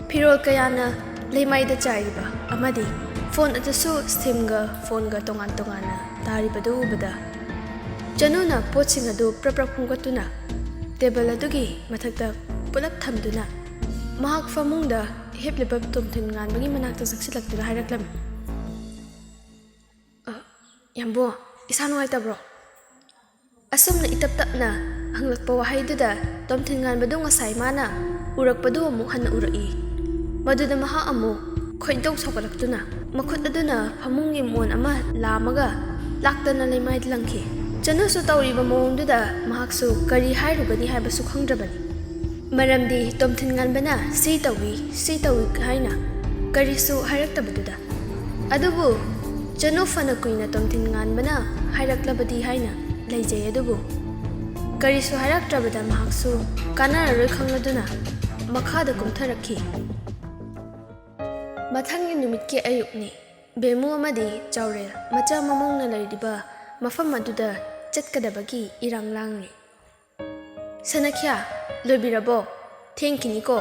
ꯐꯤꯔꯣꯜ ꯀꯌꯥꯅ ꯂꯩꯃꯥꯏꯗ ꯆꯥꯏꯔꯤꯕ ꯑꯃꯗꯤ phone ꯑꯗꯨꯁꯨ ꯁꯤꯝꯒ phoneꯒ ꯇꯣꯉꯥꯟ ꯇꯣꯉꯥꯟꯅ ꯇꯥꯔꯤꯕꯗꯨ ꯎꯕꯗ ꯆꯅꯨꯅ ꯄꯣꯠꯁꯤꯡ ꯑꯗꯨ ꯄ꯭ꯔꯞ ꯄ꯭ꯔꯞ ꯈꯣꯝꯒꯠꯇꯨꯅ table ꯑꯗꯨꯒꯤ ꯃꯊꯛꯇ ꯄꯨꯂꯞ ꯊꯝꯗꯨꯅ ꯃꯍꯥꯛ ꯐꯃꯨꯡꯗ ꯍꯤꯞꯂꯤꯕ ꯇꯣꯝꯊꯤꯟ ꯉꯥꯟꯕꯒꯤ ꯃꯅꯥꯛꯇ ꯆꯪꯁꯤꯜꯂꯛꯇꯨꯅ ꯍꯥꯏꯔꯛꯂꯝꯃꯤ꯫ "ꯑ, ꯌꯥꯝꯕꯨꯡ, ꯏꯁꯥ ꯅꯨꯡꯉꯥꯏꯇꯕ꯭ꯔꯣ?" ꯑꯁꯨꯝꯅ ꯏꯇꯞ ꯇꯞꯅ ꯍꯪꯂꯛꯄ ꯋꯥꯍꯩꯗꯨꯗ ꯇꯣꯝꯊꯤꯟ ꯉꯥꯟꯕꯗꯨ ꯉꯁꯥꯏ ꯃꯥꯅ ꯎꯔꯛꯄꯗꯨ ꯑꯃꯨꯛ ꯍꯟꯅ ꯎꯔꯛꯏ꯫ ꯃꯗꯨꯗ ꯃꯍꯥꯛ ꯑꯃꯨꯛ ꯈꯣꯏꯗꯧ ꯁꯥꯎꯒꯠꯂꯛꯇꯨꯅ ꯃꯈꯨꯠ ꯑꯗꯨꯅ ꯐꯃꯨꯡꯒꯤ ꯃꯣꯟ ꯑꯃ ꯂꯥꯝꯃꯒ ꯂꯥꯛꯇꯅ ꯂꯩꯃꯥꯏꯗ ꯂꯪꯈꯤ꯫ ꯆꯅꯨꯁꯨ ꯇꯧꯔꯤꯕ ꯃꯑꯣꯡꯗꯨꯗ ꯃꯍꯥꯛꯁꯨ ꯀꯔꯤ ꯍꯥꯏꯔꯨꯒꯅꯤ ꯍꯥꯏꯕꯁꯨ ꯈꯪꯗ꯭ꯔꯕꯅꯤ꯫ ꯃꯔꯝꯗꯤ ꯇꯣꯝꯊꯤꯟ ꯉꯥꯟꯕꯅ ꯁꯤ ꯇꯧꯏ, ꯁꯤ ꯇꯧꯏ ꯍꯥꯏꯅ ꯀꯔꯤꯁꯨ ꯍꯥꯏꯔꯛꯇꯕꯗꯨꯗ꯫ ꯑꯗꯨꯕꯨ ꯆꯅꯨ ꯐꯅ ꯀꯨꯏꯅ ꯇꯣꯝꯊꯤꯟ ꯉꯥꯟꯕꯅ ꯍꯥꯏꯔꯛꯂꯕꯗꯤ ꯍꯥꯏꯅ ꯂꯩꯖꯩ, ꯑꯗꯨꯕꯨ ꯀꯔꯤꯁꯨ ꯍꯥꯏꯔꯛꯇ꯭ꯔꯕꯗ ꯃꯍꯥꯛꯁꯨ ꯀꯥꯟꯅꯔꯔꯣꯏ ꯈꯪꯂꯗꯨꯅ ꯃꯈꯥꯗ ꯀꯨꯝꯊꯔꯛꯈꯤ꯫ ꯃꯊꯪꯒꯤ ꯅꯨꯃꯤꯠꯀꯤ ꯑꯌꯨꯛꯅꯤ꯫ ꯕꯦꯃꯨ ꯑꯃꯗꯤ ꯆꯥꯎꯔꯦꯜ ꯃꯆꯥ ꯃꯃꯧꯅ ꯂꯩꯔꯤꯕ ꯃꯐꯝ ꯑꯗꯨꯗ ꯆꯠꯀꯗꯕꯒꯤ ꯏꯔꯥꯡ ꯂꯥꯡꯂꯤ꯫ "ꯁꯅꯈ꯭ꯌꯥ, ꯂꯣꯏꯕꯤꯔꯕꯣ? ꯊꯦꯡꯈꯤꯅꯤꯀꯣ?"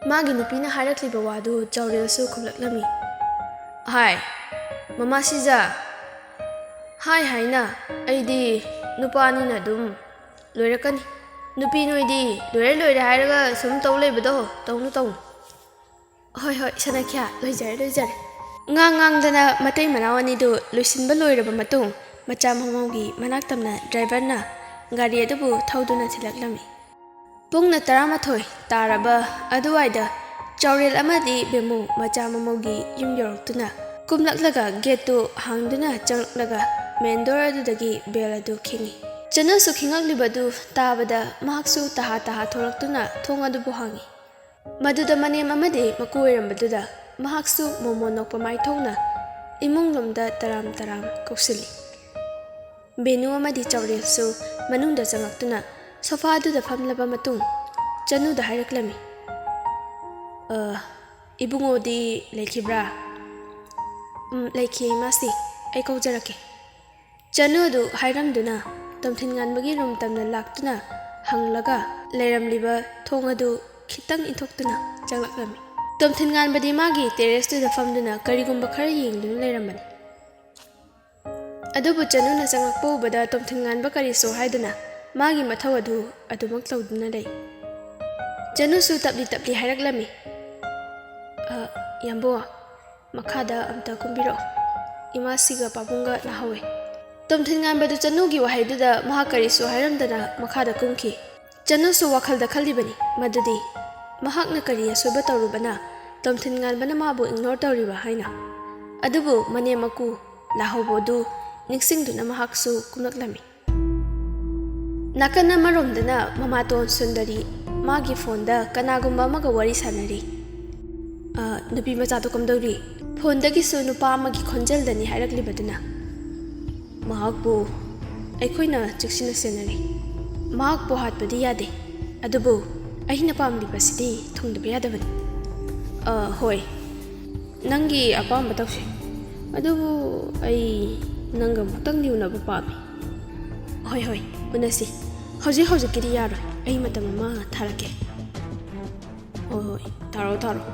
ꯃꯥꯒꯤ ꯅꯨꯄꯤꯅ ꯍꯥꯏꯔꯛꯂꯤꯕ ꯋꯥꯗꯨ ꯆꯥꯎꯔꯦꯜꯁꯨ ꯈꯨꯝꯂꯛꯂꯝꯃꯤ꯫ "ꯍꯥꯏ, ꯃꯃꯥ ꯁꯤꯖ, ꯍꯥꯏ ꯍꯥꯏꯅ ꯑꯩꯗꯤ ꯅꯨꯄꯥꯅꯤꯅ ꯑꯗꯨꯝ ꯂꯣꯏꯔꯛꯀꯅꯤ꯫ ꯅꯨꯄꯤ ꯅꯣꯏꯗꯤ ꯂꯣꯏꯔꯦ ꯂꯣꯏꯔꯦ ꯍꯥꯏꯔꯒ ꯁꯨꯝ ꯇꯧ ꯂꯩꯕꯗꯣ ꯇꯧꯅꯨ ꯇꯧꯅꯨ꯫" "ꯍꯣꯏ, ꯍꯣꯏ, ꯁꯅꯈ꯭ꯌꯥ, ꯂꯣꯏꯖꯔꯦ, ꯂꯣꯏꯖꯔꯦ꯫" ꯉꯥꯡ ꯉꯥꯡꯗꯅ ꯃꯇꯩ ꯃꯅꯥꯎ ꯑꯅꯤꯗꯨ ꯂꯣꯏꯁꯤꯟꯕ ꯂꯣꯏꯔꯕ ꯃꯇꯨꯡ, ꯃꯆꯥ ꯃꯃꯧꯒꯤ ꯃꯅꯥꯛ ꯇꯝꯅ driver ꯅ ꯒꯥꯔꯤ ꯑꯗꯨꯕꯨ ꯊꯧꯗꯨꯅ ꯊꯤꯜꯂꯛꯂꯝꯃꯤ꯫ ꯄꯨꯡꯅ ꯇꯔꯥꯃꯥꯊꯣꯏ ꯇꯥꯔꯕ ꯑꯗꯨꯋꯥꯏꯗ ꯆꯥꯎꯔꯦꯜ ꯑꯃꯗꯤ ꯕꯦꯃꯨ ꯃꯆꯥ ꯃꯃꯧꯒꯤ ꯌꯨꯝ ꯌꯧꯔꯛꯇꯨꯅ ꯀꯨꯝꯂꯛꯂꯒ ꯒꯦꯠꯇꯨ ꯍꯥꯡꯗꯨꯅ ꯆꯪꯂꯛꯂꯒ ꯃꯦꯟ ꯗꯣꯔ ꯑꯗꯨꯗꯒꯤ ꯕꯦꯜ ꯑꯗꯨ ꯈꯤꯡꯏ꯫ ꯆꯅꯨꯁꯨ ꯈꯤꯡꯉꯛꯂꯤꯕꯗꯨ ꯇꯥꯕꯗ ꯃꯍꯥꯛꯁꯨ ꯇꯍꯥ ꯇꯍꯥ ꯊꯣꯛꯂꯛꯇꯨꯅ ꯊꯣꯡ ꯑꯗꯨꯕꯨ ꯍꯥꯡꯏ꯫ ꯃꯗꯨꯗ ꯃꯅꯦꯝ ꯑꯃꯗꯤ ꯃꯀꯨ ꯑꯣꯏꯔꯝꯕꯗꯨꯗ ꯃꯍꯥꯛꯁꯨ ꯃꯣꯃꯣꯟ ꯅꯣꯛꯄ ꯃꯥꯏꯊꯣꯡꯅ ꯏꯃꯨꯡ ꯂꯣꯝꯗ ꯇꯔꯥꯝ ꯇꯔꯥꯝ ꯀꯧꯁꯤꯜꯂꯤ꯫ ꯕꯦꯅꯨ ꯑꯃꯗꯤ ꯆꯥꯎꯔꯦꯜꯁꯨ ꯃꯅꯨꯡꯗ ꯆꯪꯂꯛꯇꯨꯅ ꯁꯣꯐꯥꯗꯨꯗ ꯐꯝꯂꯕ ꯃꯇꯨꯡ ꯆꯅꯨꯗ ꯍꯥꯏꯔꯛꯂꯝꯃꯤ, "ꯑ, ꯏꯕꯨꯡꯉꯣꯗꯤ ꯂꯩꯈꯤꯕ꯭ꯔꯥ?" "ꯎꯝ, ꯂꯩꯈꯤ ꯏꯃꯥꯁꯤ, ꯑꯩ ꯀꯧꯖꯔꯛꯀꯦ꯫" ꯆꯅꯨ ꯑꯗꯨ ꯍꯥꯏꯔꯝꯗꯨꯅ ꯇꯣꯝꯊꯤꯟ ꯉꯥꯟꯕꯒꯤ ꯔꯨꯝ ꯇꯝꯅ ꯂꯥꯛꯇꯨꯅ ꯍꯪꯂꯒ ꯂꯩꯔꯝꯂꯤꯕ ꯊꯣꯡ ꯑꯗꯨ ꯈꯤꯇꯪ ꯏꯟꯊꯣꯛꯇꯨꯅ ꯆꯪꯂꯛꯂꯝꯃꯤ꯫ ꯇꯣꯝꯊꯤꯟ ꯉꯥꯟꯕꯗꯤ ꯃꯥꯒꯤ ꯇꯦꯔꯦꯁꯇꯨꯗ ꯐꯝꯗꯨꯅ ꯀꯔꯤꯒꯨꯝꯕ ꯈꯔ ꯌꯦꯡꯗꯨꯅ ꯂꯩꯔꯝꯕꯅꯤ꯫ ꯑꯗꯨꯕꯨ ꯆꯅꯨꯅ ꯆꯪꯂꯛꯄ ꯎꯕꯗ ꯇꯣꯝꯊꯤꯟ ꯉꯥꯟꯕ ꯀꯔꯤꯁꯨ ꯍꯥꯏꯗꯅ ꯃꯥꯒꯤ ꯃꯊꯧ ꯑꯗꯨ ꯑꯗꯨꯃꯛ ꯇꯧꯗꯨꯅ ꯂꯩ꯫ ꯆꯅꯨꯁꯨ ꯇꯞꯂꯤ ꯇꯞꯂꯤ ꯍꯥꯏꯔꯛꯂꯝꯃꯤ, "ꯑ, ꯌꯥꯝꯕꯣ, ꯃꯈꯥꯗ ꯑꯝꯇ ꯀꯨꯝꯕꯤꯔꯛꯑꯣ꯫ ꯏꯃꯥꯁꯤꯒ ꯄꯥꯕꯨꯡꯒ ꯂꯥꯛꯍꯧꯋꯦ꯫" ꯇꯣꯝꯊꯤꯟ ꯉꯥꯟꯕꯗꯨ ꯆꯅꯨꯒꯤ ꯋꯥꯍꯩꯗꯨꯗ ꯃꯍꯥꯛ ꯀꯔꯤꯁꯨ ꯍꯥꯏꯔꯝꯗꯅ ꯃꯈꯥꯗ ꯀꯨꯝꯈꯤ꯫ ꯆꯅꯨꯁꯨ ꯋꯥꯈꯜꯗ ꯈꯜꯂꯤꯕꯅꯤ ꯃꯗꯨꯗꯤ ꯃꯍꯥꯛꯅ ꯀꯔꯤ ꯑꯁꯣꯏꯕ ꯇꯧꯔꯨꯕꯅ ꯇꯣꯝꯊꯤꯟ ꯉꯥꯟꯕꯅ ꯃꯥꯕꯨ ꯏꯒꯅꯣꯔ ꯇꯧꯔꯤꯕ ꯍꯥꯏꯅ꯫ ꯑꯗꯨꯕꯨ ꯃꯅꯦꯝ ꯃꯀꯨ ꯂꯥꯛꯍꯧꯕ ꯑꯗꯨ ꯅꯤꯡꯁꯤꯡꯗꯨꯅ ꯃꯍꯥꯛꯁꯨ ꯀꯨꯝꯂꯛꯂꯝꯃꯤ꯫ ꯅꯥꯀꯟ ꯑꯃꯔꯣꯝꯗꯅ ꯃꯃꯥꯇꯣꯟ ꯁꯨꯟꯗꯔꯤ ꯃꯥꯒꯤ ꯐꯣꯟꯗ ꯀꯅꯥꯒꯨꯝꯕ ꯑꯃꯒ ꯋꯥꯔꯤ ꯁꯥꯟꯅꯔꯤ꯫ "ꯑ, ꯅꯨꯄꯤ ꯃꯆꯥꯗꯣ ꯀꯝꯗꯧꯔꯤ?" ꯐꯣꯟꯗꯒꯤꯁꯨ ꯅꯨꯄꯥ ꯑꯃꯒꯤ ꯈꯣꯟꯖꯦꯜꯗꯅꯤ ꯍꯥꯏꯔꯛꯂꯤꯕꯗꯨꯅ, "ꯃꯍꯥꯛꯄꯨ ꯑꯩꯈꯣꯏꯅ ꯆꯦꯛꯁꯤꯟꯅ ꯁꯦꯟꯅꯔꯤ꯫ ꯃꯍꯥꯛꯄꯨ ꯍꯥꯠꯄꯗꯤ ꯌꯥꯗꯦ, ꯑꯗꯨꯕꯨ ꯑꯩꯅ ꯄꯥꯝꯂꯤꯕꯁꯤꯗꯤ ꯊꯨꯡꯗꯕ ꯌꯥꯗꯕꯅꯤ꯫" "ꯑ, ꯍꯣꯏ, ꯅꯪꯒꯤ ꯑꯄꯥꯝꯕ ꯇꯧꯁꯤ꯫ ꯑꯗꯨꯕꯨ ꯑꯩ ꯅꯪꯒ ꯑꯃꯨꯛꯇꯪꯗꯤ ꯎꯅꯕ ꯄꯥꯝꯃꯤ꯫" "ꯍꯣꯏ, ꯍꯣꯏ, ꯎꯅꯁꯤ꯫ ꯍꯧꯖꯤꯛ ꯍꯧꯖꯤꯛꯀꯤꯗꯤ ꯌꯥꯔꯣꯏ꯫ ꯑꯩ ꯃꯇꯝ ꯑꯃ ꯊꯥꯔꯛꯀꯦ꯫" "ꯍꯣꯏ, ꯍꯣꯏ, ꯊꯥꯔꯛꯑꯣ, ꯊꯥꯔꯛꯑꯣ꯫"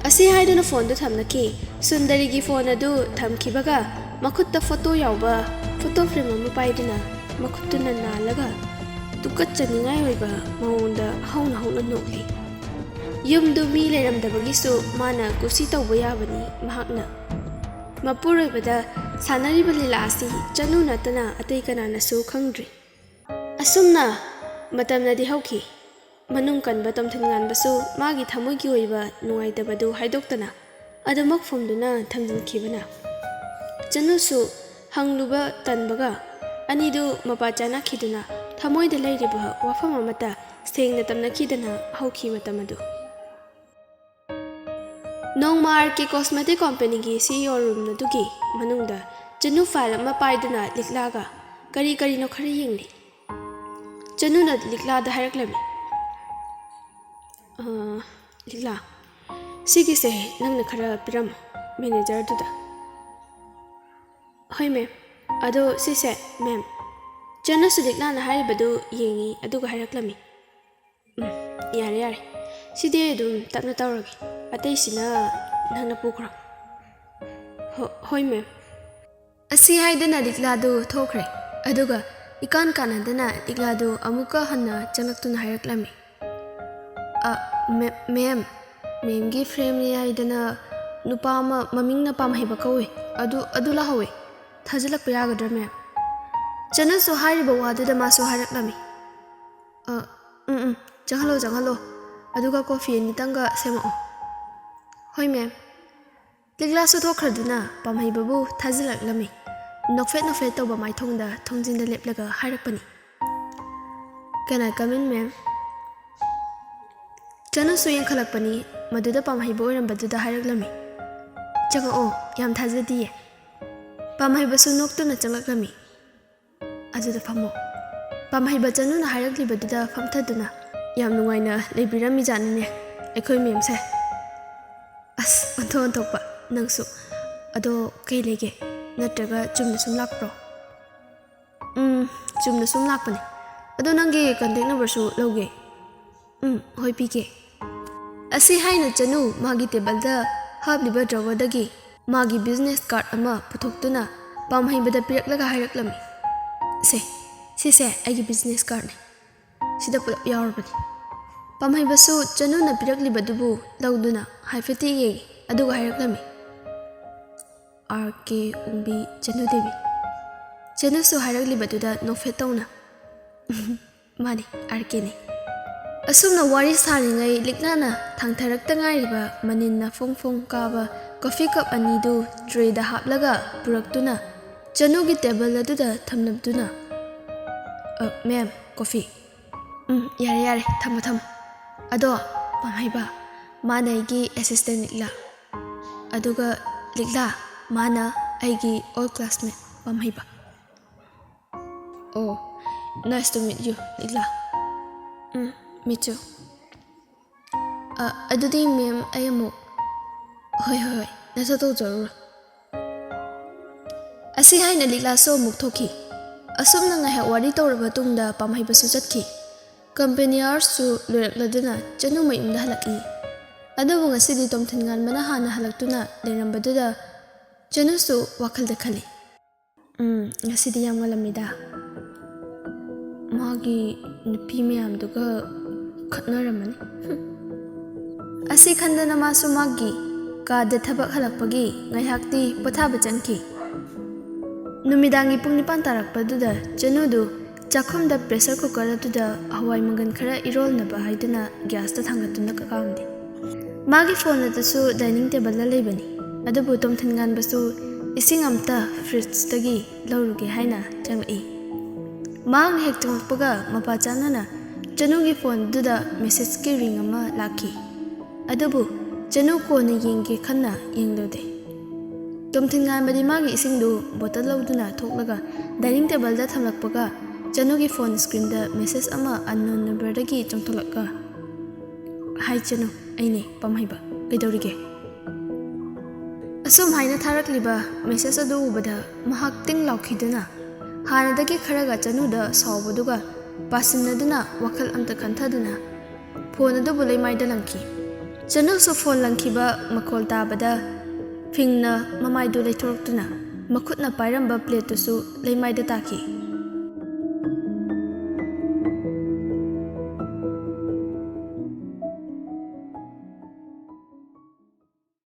ꯑꯁꯤ ꯍꯥꯏꯗꯨꯅ ꯐꯣꯟꯗꯨ ꯊꯝꯅꯈꯤ꯫ ꯁꯨꯟꯗꯔꯤꯒꯤ ꯐꯣꯟ ꯑꯗꯨ ꯊꯝꯈꯤꯕꯒ ꯃꯈꯨꯠꯇ ꯐꯣꯇꯣ ꯌꯥꯎꯕ ꯐꯣꯇꯣ ꯐ꯭ꯔꯦꯝ ꯑꯃ ꯄꯥꯏꯗꯨꯅ ꯃꯈꯨꯠꯇꯨꯅ ꯅꯥꯜꯂꯒ ꯇꯨꯀꯠꯆꯅꯤꯡꯉꯥꯏ ꯑꯣꯏꯕ ꯃꯑꯣꯡꯗ ꯍꯧꯅ ꯍꯧꯅ ꯅꯣꯛꯂꯤ꯫ ꯌꯨꯝꯗꯨ ꯃꯤ ꯂꯩꯔꯝꯗꯕꯒꯤꯁꯨ ꯃꯥꯅ ꯀꯨꯁꯤ ꯇꯧꯕ ꯌꯥꯕꯅꯤ ꯃꯍꯥꯛꯅ꯫ ꯃꯄꯨꯔꯣꯏꯕꯗ ꯁꯥꯟꯅꯔꯤꯕ ꯂꯤꯂꯥ ꯑꯁꯤ ꯆꯅꯨ ꯅꯠꯇꯅ ꯑꯇꯩ ꯀꯅꯥꯅꯁꯨ ꯈꯪꯗ꯭ꯔꯤ꯫ ꯑꯁꯨꯝꯅ ꯃꯇꯝꯅꯗꯤ ꯍꯧꯈꯤ꯫ ꯃꯅꯨꯡ ꯀꯟꯕ ꯇꯣꯝꯊꯤꯟ ꯉꯥꯟꯕꯁꯨ ꯃꯥꯒꯤ ꯊꯃꯣꯏꯒꯤ ꯑꯣꯏꯕ ꯅꯨꯡꯉꯥꯏꯇꯕꯗꯨ ꯍꯥꯏꯗꯣꯛꯇꯅ ꯑꯗꯨꯃꯛ ꯐꯨꯝꯗꯨꯅ ꯊꯝꯖꯤꯟꯈꯤꯕꯅ ꯆꯅꯨꯁꯨ ꯍꯪꯂꯨꯕ ꯇꯟꯕꯒ ꯑꯅꯤꯗꯨ ꯃꯄꯥ ꯆꯥꯅꯈꯤꯗꯨꯅ ꯊꯃꯣꯏꯗ ꯂꯩꯔꯤꯕ ꯋꯥꯐꯝ ꯑꯃꯠꯇ ꯁꯦꯡꯅ ꯇꯝꯅꯈꯤꯗꯅ ꯍꯧꯈꯤ ꯃꯇꯝ ꯑꯗꯨ꯫ ꯅꯣꯡꯃ ꯑꯥꯔ ꯀꯦ ꯀꯣꯁꯃꯦꯇꯤꯛ ꯀꯣꯝꯄꯦꯅꯤꯒꯤ ꯁꯤ ꯏ ꯑꯣ ꯔꯨꯝ ꯑꯗꯨꯒꯤ ꯃꯅꯨꯡꯗ ꯆꯅꯨ ꯐꯥꯏꯜ ꯑꯃ ꯄꯥꯏꯗꯨꯅ ꯂꯤꯛꯂꯥꯒ ꯀꯔꯤ ꯀꯔꯤꯅꯣ ꯈꯔ ꯌꯦꯡꯂꯤ꯫ ꯆꯅꯨꯅ ꯂꯤꯛꯂꯥꯗ ꯍꯥꯏꯔꯛꯂꯝꯃꯤ, "ꯑ, ꯂꯤꯛꯂꯥ, ꯁꯤꯒꯤꯁꯦ ꯅꯪꯅ ꯈꯔ ꯄꯤꯔꯝꯃꯣ ꯃꯦꯅꯦꯖꯔꯗꯨꯗ꯫" "ꯍꯣꯏ ꯃꯦꯝ꯫ ꯑꯗꯣ ꯁꯤꯁꯦ ꯃꯦꯝ꯫" ꯆꯅꯨꯁꯨ ꯂꯤꯛꯂꯥꯅ ꯍꯥꯏꯔꯤꯕꯗꯨ ꯌꯦꯡꯉꯤ, ꯑꯗꯨꯒ ꯍꯥꯏꯔꯛꯂꯝꯃꯤ, "ꯎꯝ, ꯌꯥꯔꯦ, ꯌꯥꯔꯦ꯫ ꯁꯤꯗꯤ ꯑꯗꯨꯝ ꯇꯞꯅ ꯇꯧꯔꯒꯦ꯫ ꯑꯇꯩꯁꯤꯅ ꯅꯪꯅ ꯄꯨꯈ꯭ꯔꯣ꯫" "ꯍꯣ-, ꯍꯣꯏ ꯃꯦꯝ꯫" ꯑꯁꯤ ꯍꯥꯏꯗꯨꯅ ꯂꯤꯛꯂꯥꯗꯨ ꯊꯣꯛꯈ꯭ꯔꯦ꯫ ꯑꯗꯨꯒ ꯏꯀꯥꯟ ꯀꯥꯟꯅꯗꯅ ꯂꯤꯛꯂꯥꯗꯨ ꯑꯃꯨꯛꯀ ꯍꯟꯅ ꯆꯪꯂꯛꯇꯨꯅ ꯍꯥꯏꯔꯛꯂꯝꯃꯤ, "ꯑ, ꯃꯦ-, ꯃꯦꯝ, ꯃꯦꯝꯒꯤ ꯐ꯭ꯔꯦꯟꯅꯦ ꯍꯥꯏꯗꯅ ꯅꯨꯄꯥ ꯑꯃ ꯃꯃꯤꯡꯅ ꯄꯥꯝꯍꯩꯕ ꯀꯧꯏ꯫ ꯑꯗꯨ, ꯑꯗꯨ ꯂꯥꯛꯍꯧꯋꯤ꯫ ꯊꯥꯖꯤꯜꯂꯛꯄ ꯌꯥꯒꯗ꯭ꯔꯥ ꯃꯦꯝ?" ꯆꯅꯨꯁꯨ ꯍꯥꯏꯔꯤꯕ ꯋꯥꯗꯨꯗ ꯃꯥꯁꯨ ꯍꯥꯏꯔꯛꯂꯝꯃꯤ, "ꯑ, ꯎꯝ, ꯎꯝ, ꯆꯪꯍꯜꯂꯣ, ꯆꯪꯍꯜꯂꯣ꯫ ꯑꯗꯨꯒ ꯀꯣꯐꯤ ꯑꯅꯤꯇꯪꯒ ꯁꯦꯝꯃꯛꯑꯣ꯫" "ꯍꯣꯏ ꯃꯦꯝ꯫" ꯂꯤꯛꯂꯥꯁꯨ ꯊꯣꯛꯈ꯭ꯔꯗꯨꯅ ꯄꯥꯝꯍꯩꯕꯕꯨ ꯊꯥꯖꯤꯜꯂꯛꯂꯝꯃꯤ꯫ ꯅꯣꯛꯐꯦꯠ ꯅꯣꯛꯐꯦꯠ ꯇꯧꯕ ꯃꯥꯏꯊꯣꯡꯗ ꯊꯣꯡꯖꯤꯟꯗ ꯂꯦꯞꯂꯒ ꯍꯥꯏꯔꯛꯄꯅꯤ, "Can I come in, ma'am?" ꯆꯅꯨꯁꯨ ꯌꯦꯡꯈꯠꯂꯛꯄꯅꯤ, ꯃꯗꯨꯗ ꯄꯥꯝꯍꯩꯕ ꯑꯣꯏꯔꯝꯕꯗꯨꯗ ꯍꯥꯏꯔꯛꯂꯝꯃꯤ, "ꯆꯪꯉꯛꯑꯣ, ꯌꯥꯝ ꯊꯥꯖꯗꯤꯌꯦ꯫" ꯄꯥꯝꯍꯩꯕꯁꯨ ꯅꯣꯛꯇꯨꯅ ꯆꯪꯂꯛꯂꯝꯃꯤ꯫ "ꯑꯗꯨꯗ ꯐꯝꯃꯣ꯫" ꯄꯥꯝꯍꯩꯕ ꯆꯅꯨꯅ ꯍꯥꯏꯔꯛꯂꯤꯕꯗꯨꯗ ꯐꯝꯊꯗꯨꯅ, "ꯌꯥꯝ ꯅꯨꯡꯉꯥꯏꯅ ꯂꯩꯕꯤꯔꯝꯃꯤꯖꯥꯠꯅꯤꯅꯦ ꯑꯩꯈꯣꯏ ꯃꯦꯝꯁꯦ꯫" "ꯑꯁ, ꯑꯣꯟꯊꯣꯛ ꯑꯣꯟꯊꯣꯛꯄ ꯅꯪꯁꯨ꯫ ꯑꯗꯣ ꯀꯩ ꯂꯩꯒꯦ? ꯅꯠꯇ꯭ꯔꯒ ꯆꯨꯝꯅ ꯁꯨꯝ ꯂꯥꯛꯄ꯭ꯔꯣ?" "ꯎꯝ, ꯆꯨꯝꯅ ꯁꯨꯝ ꯂꯥꯛꯄꯅꯦ꯫ ꯑꯗꯣ ꯅꯪꯒꯤ ꯀꯟꯇꯦꯛ ꯅꯝꯕꯔꯁꯨ ꯂꯧꯒꯦ꯫" "ꯎꯝ, ꯍꯣꯏ, ꯄꯤꯒꯦ꯫" ꯑꯁꯤ ꯍꯥꯏꯅ ꯆꯅꯨ ꯃꯥꯒꯤ ꯇꯦꯕꯜꯗ ꯍꯥꯞꯂꯤꯕ ꯗ꯭ꯔꯣꯋꯔꯗꯒꯤ ꯃꯥꯒꯤ ꯕꯤꯖꯤꯅꯦꯁ ꯀꯥꯔꯗ ꯑꯃ ꯄꯨꯊꯣꯛꯇꯨꯅ ꯄꯥꯝꯍꯩꯕꯗ ꯄꯤꯔꯛꯂꯒ ꯍꯥꯏꯔꯛꯂꯝꯃꯤ, "ꯁꯦ, ꯁꯤꯁꯦ ꯑꯩꯒꯤ ꯕꯤꯖꯤꯅꯦꯁ ꯀꯥꯔꯗꯅꯦ꯫ ꯁꯤꯗ ꯄꯨꯂꯞ ꯌꯥꯎꯔꯕꯅꯤ꯫" ꯄꯥꯝꯍꯩꯕꯁꯨ ꯆꯅꯨꯅ ꯄꯤꯔꯛꯂꯤꯕꯗꯨꯕꯨ ꯂꯧꯗꯨꯅ ꯍꯥꯏꯐꯦꯠꯇꯤ ꯌꯦꯡꯉꯤ, ꯑꯗꯨꯒ ꯍꯥꯏꯔꯛꯂꯝꯃꯤ, "ꯑꯥꯔ ꯀꯦ ꯑꯣꯡꯕꯤ ꯆꯅꯨ ꯗꯦꯕꯤ꯫" ꯆꯅꯨꯁꯨ ꯍꯥꯏꯔꯛꯂꯤꯕꯗꯨꯗ ꯅꯣꯛꯐꯦꯠ ꯇꯧꯅ, ꯃꯥꯅꯤ, ꯑꯥꯔ ꯀꯦꯅꯤ꯫ ꯑꯁꯨꯝꯅ ꯋꯥꯔꯤ ꯁꯥꯔꯤꯉꯩ ꯂꯤꯛꯂꯥꯅ ꯊꯥꯡꯊꯔꯛꯇ ꯉꯥꯏꯔꯤꯕ ꯃꯅꯤꯟꯅ ꯐꯣꯡ ꯐꯣꯡ ꯀꯥꯕ ꯀꯣꯐꯤ ꯀꯞ ꯑꯅꯤꯗꯨ ꯇ꯭ꯔꯦꯗ ꯍꯥꯞꯂꯒ ꯄꯨꯔꯛꯇꯨꯅ ꯆꯅꯨꯒꯤ ꯇꯦꯕꯜ ꯑꯗꯨꯗ ꯊꯝꯂꯝꯗꯨꯅ, "ꯑ, ꯃꯦꯝ, ꯀꯣꯐꯤ꯫" "ꯎꯝ, ꯌꯥꯔꯦ, ꯌꯥꯔꯦ, ꯊꯝꯃꯣ, ꯊꯝꯃꯣ꯫ ꯑꯗꯣ, ꯄꯥꯝꯍꯩꯕ, ꯃꯥꯅ ꯑꯩꯒꯤ ꯑꯦꯁꯤꯁꯇꯦꯟ ꯂꯤꯛꯂꯥ꯫ ꯑꯗꯨꯒ ꯂꯤꯛꯂꯥ, ꯃꯥꯅ ꯑꯩꯒꯤ ꯑꯣꯜ ꯀ꯭ꯂꯥꯁꯃꯦꯠ ꯄꯥꯝꯍꯩꯕ꯫" "ꯑꯣ, nice to meet you, ꯂꯤꯛꯂꯥ꯫" "ꯎꯝ, me too꯫ ꯑ, ꯑꯗꯨꯗꯤ ꯃꯦꯝ, ꯑꯩ ꯑꯃꯨꯛ꯫" "ꯍꯣꯏ, ꯍꯣꯏ, ꯍꯣꯏ, ꯅꯊꯧ ꯇꯧꯖꯔꯨꯔꯣ꯫" ꯑꯁꯤ ꯍꯥꯏꯅ ꯂꯤꯛꯂꯥꯁꯨ ꯑꯃꯨꯛ ꯊꯣꯛꯈꯤ꯫ ꯑꯁꯨꯝꯅ ꯉꯥꯏꯍꯥꯛ ꯋꯥꯔꯤ ꯇꯧꯔꯕ ꯇꯨꯡꯗ ꯄꯥꯝꯍꯩꯕꯁꯨ ꯆꯠꯈꯤ꯫ ꯀꯝꯄꯦꯅꯤ ꯑꯥꯋꯔꯁꯁꯨ ꯂꯣꯏꯔꯛꯂꯗꯨꯅ ꯆꯅꯨ ꯃꯌꯨꯝꯗ ꯍꯜꯂꯛꯏ꯫ ꯑꯗꯨꯕꯨ ꯉꯁꯤꯗꯤ ꯇꯣꯝꯊꯤꯟꯉꯥꯟꯕꯅ ꯍꯥꯟꯅ ꯍꯜꯂꯛꯇꯨꯅ ꯂꯩꯔꯝꯕꯗꯨꯗ ꯆꯅꯨꯁꯨ ꯋꯥꯈꯜꯗ ꯈꯜꯂꯤ, "ꯎꯝ, ꯉꯁꯤꯗꯤ ꯌꯥꯝ ꯉꯜꯂꯝꯃꯤꯗ꯫ ꯃꯥꯒꯤ ꯅꯨꯄꯤ ꯃꯌꯥꯝꯗꯨꯒ ꯈꯠꯅꯔꯝꯃꯅꯤ꯫" ꯍꯨꯝ꯫ ꯑꯁꯤ ꯈꯟꯗꯅ ꯃꯥꯁꯨ ꯃꯥꯒꯤ ꯀꯥꯗ ꯊꯕꯛ ꯍꯜꯂꯛꯄꯒꯤ ꯉꯥꯏꯍꯥꯛꯇꯤ ꯄꯣꯊꯥꯕ ꯆꯪꯈꯤ꯫ ꯅꯨꯃꯤꯗꯥꯡꯒꯤ ꯄꯨꯡ ꯅꯤꯄꯥꯟ ꯇꯥꯔꯛꯄꯗꯨꯗ ꯆꯅꯨꯗꯨ ꯆꯥꯛꯈꯨꯝꯗ ꯄ꯭ꯔꯦꯁꯔ ꯀꯨꯀꯔ ꯑꯗꯨꯗ ꯍꯋꯥꯏ ꯃꯪꯒꯟ ꯈꯔ ꯏꯔꯣꯜꯅꯕ ꯍꯥꯏꯗꯨꯅ ꯒ꯭ꯌꯥꯁꯇ ꯊꯥꯡꯒꯠꯇꯨꯅ ꯀꯥꯝꯂꯤ꯫ ꯃꯥꯒꯤ ꯐꯣꯟ ꯑꯗꯨꯁꯨ ꯗꯥꯏꯅꯤꯡ ꯇꯦꯕꯜꯗ ꯂꯩꯕꯅꯤ꯫ ꯑꯗꯨꯕꯨ ꯇꯣꯝꯊꯤꯟꯉꯥꯟꯕꯁꯨ ꯏꯁꯤꯡ ꯑꯝꯇ ꯐ꯭ꯔꯤꯖꯇꯒꯤ ꯂꯧꯔꯨꯒꯦ ꯍꯥꯏꯅ ꯆꯪꯂꯛꯏ꯫ ꯃꯍꯥꯛꯅ ꯍꯦꯛ ꯆꯪꯂꯛꯄꯒ ꯃꯄꯥ ꯆꯥꯅꯅ ꯆꯅꯨꯒꯤ ꯐꯣꯟꯗꯨꯗ ꯃꯦꯁꯦꯖꯀꯤ ꯔꯤꯡ ꯑꯃ ꯂꯥꯛꯈꯤ꯫ ꯑꯗꯨꯕꯨ ꯆꯅꯨ ꯀꯣꯟꯅ ꯌꯦꯡꯒꯦ ꯈꯟꯅ ꯌꯦꯡꯂꯨꯗꯦ꯫ ꯇꯣꯝꯊꯤꯟꯉꯥꯟꯕꯗꯤ ꯃꯥꯒꯤ ꯏꯁꯤꯡꯗꯨ ꯕꯣꯇꯜ ꯂꯧꯗꯨꯅ ꯊꯣꯛꯂꯒ ꯗꯥꯏꯅꯤꯡ ꯇꯦꯕꯜꯗ ꯊꯝꯂꯛꯄꯒ ꯆꯅꯨꯒꯤ ꯐꯣꯟ ꯁ꯭ꯀ꯭ꯔꯤꯟꯗ ꯃꯦꯁꯦꯖ ꯑꯃ unknown numberꯗꯒꯤ ꯆꯣꯡꯊꯣꯛꯂꯛꯂꯒ, "ꯍꯥꯏ ꯆꯅꯨ, ꯑꯩꯅꯦ ꯄꯥꯝꯍꯩꯕ꯫ ꯀꯩꯗꯧꯔꯤꯒꯦ?" ꯑꯁꯨꯝ ꯍꯥꯏꯅ ꯊꯥꯔꯛꯂꯤꯕ ꯃꯦꯁꯦꯖ ꯑꯗꯨ ꯎꯕꯗ ꯃꯍꯥꯛ ꯇꯤꯡ ꯂꯥꯎꯈꯤꯗꯨꯅ ꯍꯥꯟꯅꯗꯒꯤ ꯈꯔꯒ ꯆꯅꯨꯗ ꯁꯥꯎꯕꯗꯨꯒ ꯄꯥꯁꯤꯟꯅꯗꯨꯅ ꯋꯥꯈꯜ ꯑꯝꯇ ꯈꯟꯊꯗꯨꯅ ꯐꯣꯟ ꯑꯗꯨꯕꯨ ꯂꯩꯃꯥꯏꯗ ꯂꯪꯈꯤ꯫ ꯆꯅꯨꯁꯨ ꯐꯣꯟ ꯂꯪꯈꯤꯕ ꯃꯈꯣꯜ ꯇꯥꯕꯗ ꯐꯤꯡꯅ ꯃꯃꯥꯏꯗꯨ ꯂꯩꯊꯣꯔꯛꯇꯨꯅ ꯃꯈꯨꯠꯅ ꯄꯥꯏꯔꯝꯕ ꯄ꯭ꯂꯦꯠꯇꯨꯁꯨ ꯂꯩꯃꯥꯏꯗ ꯇꯥꯈꯤ꯫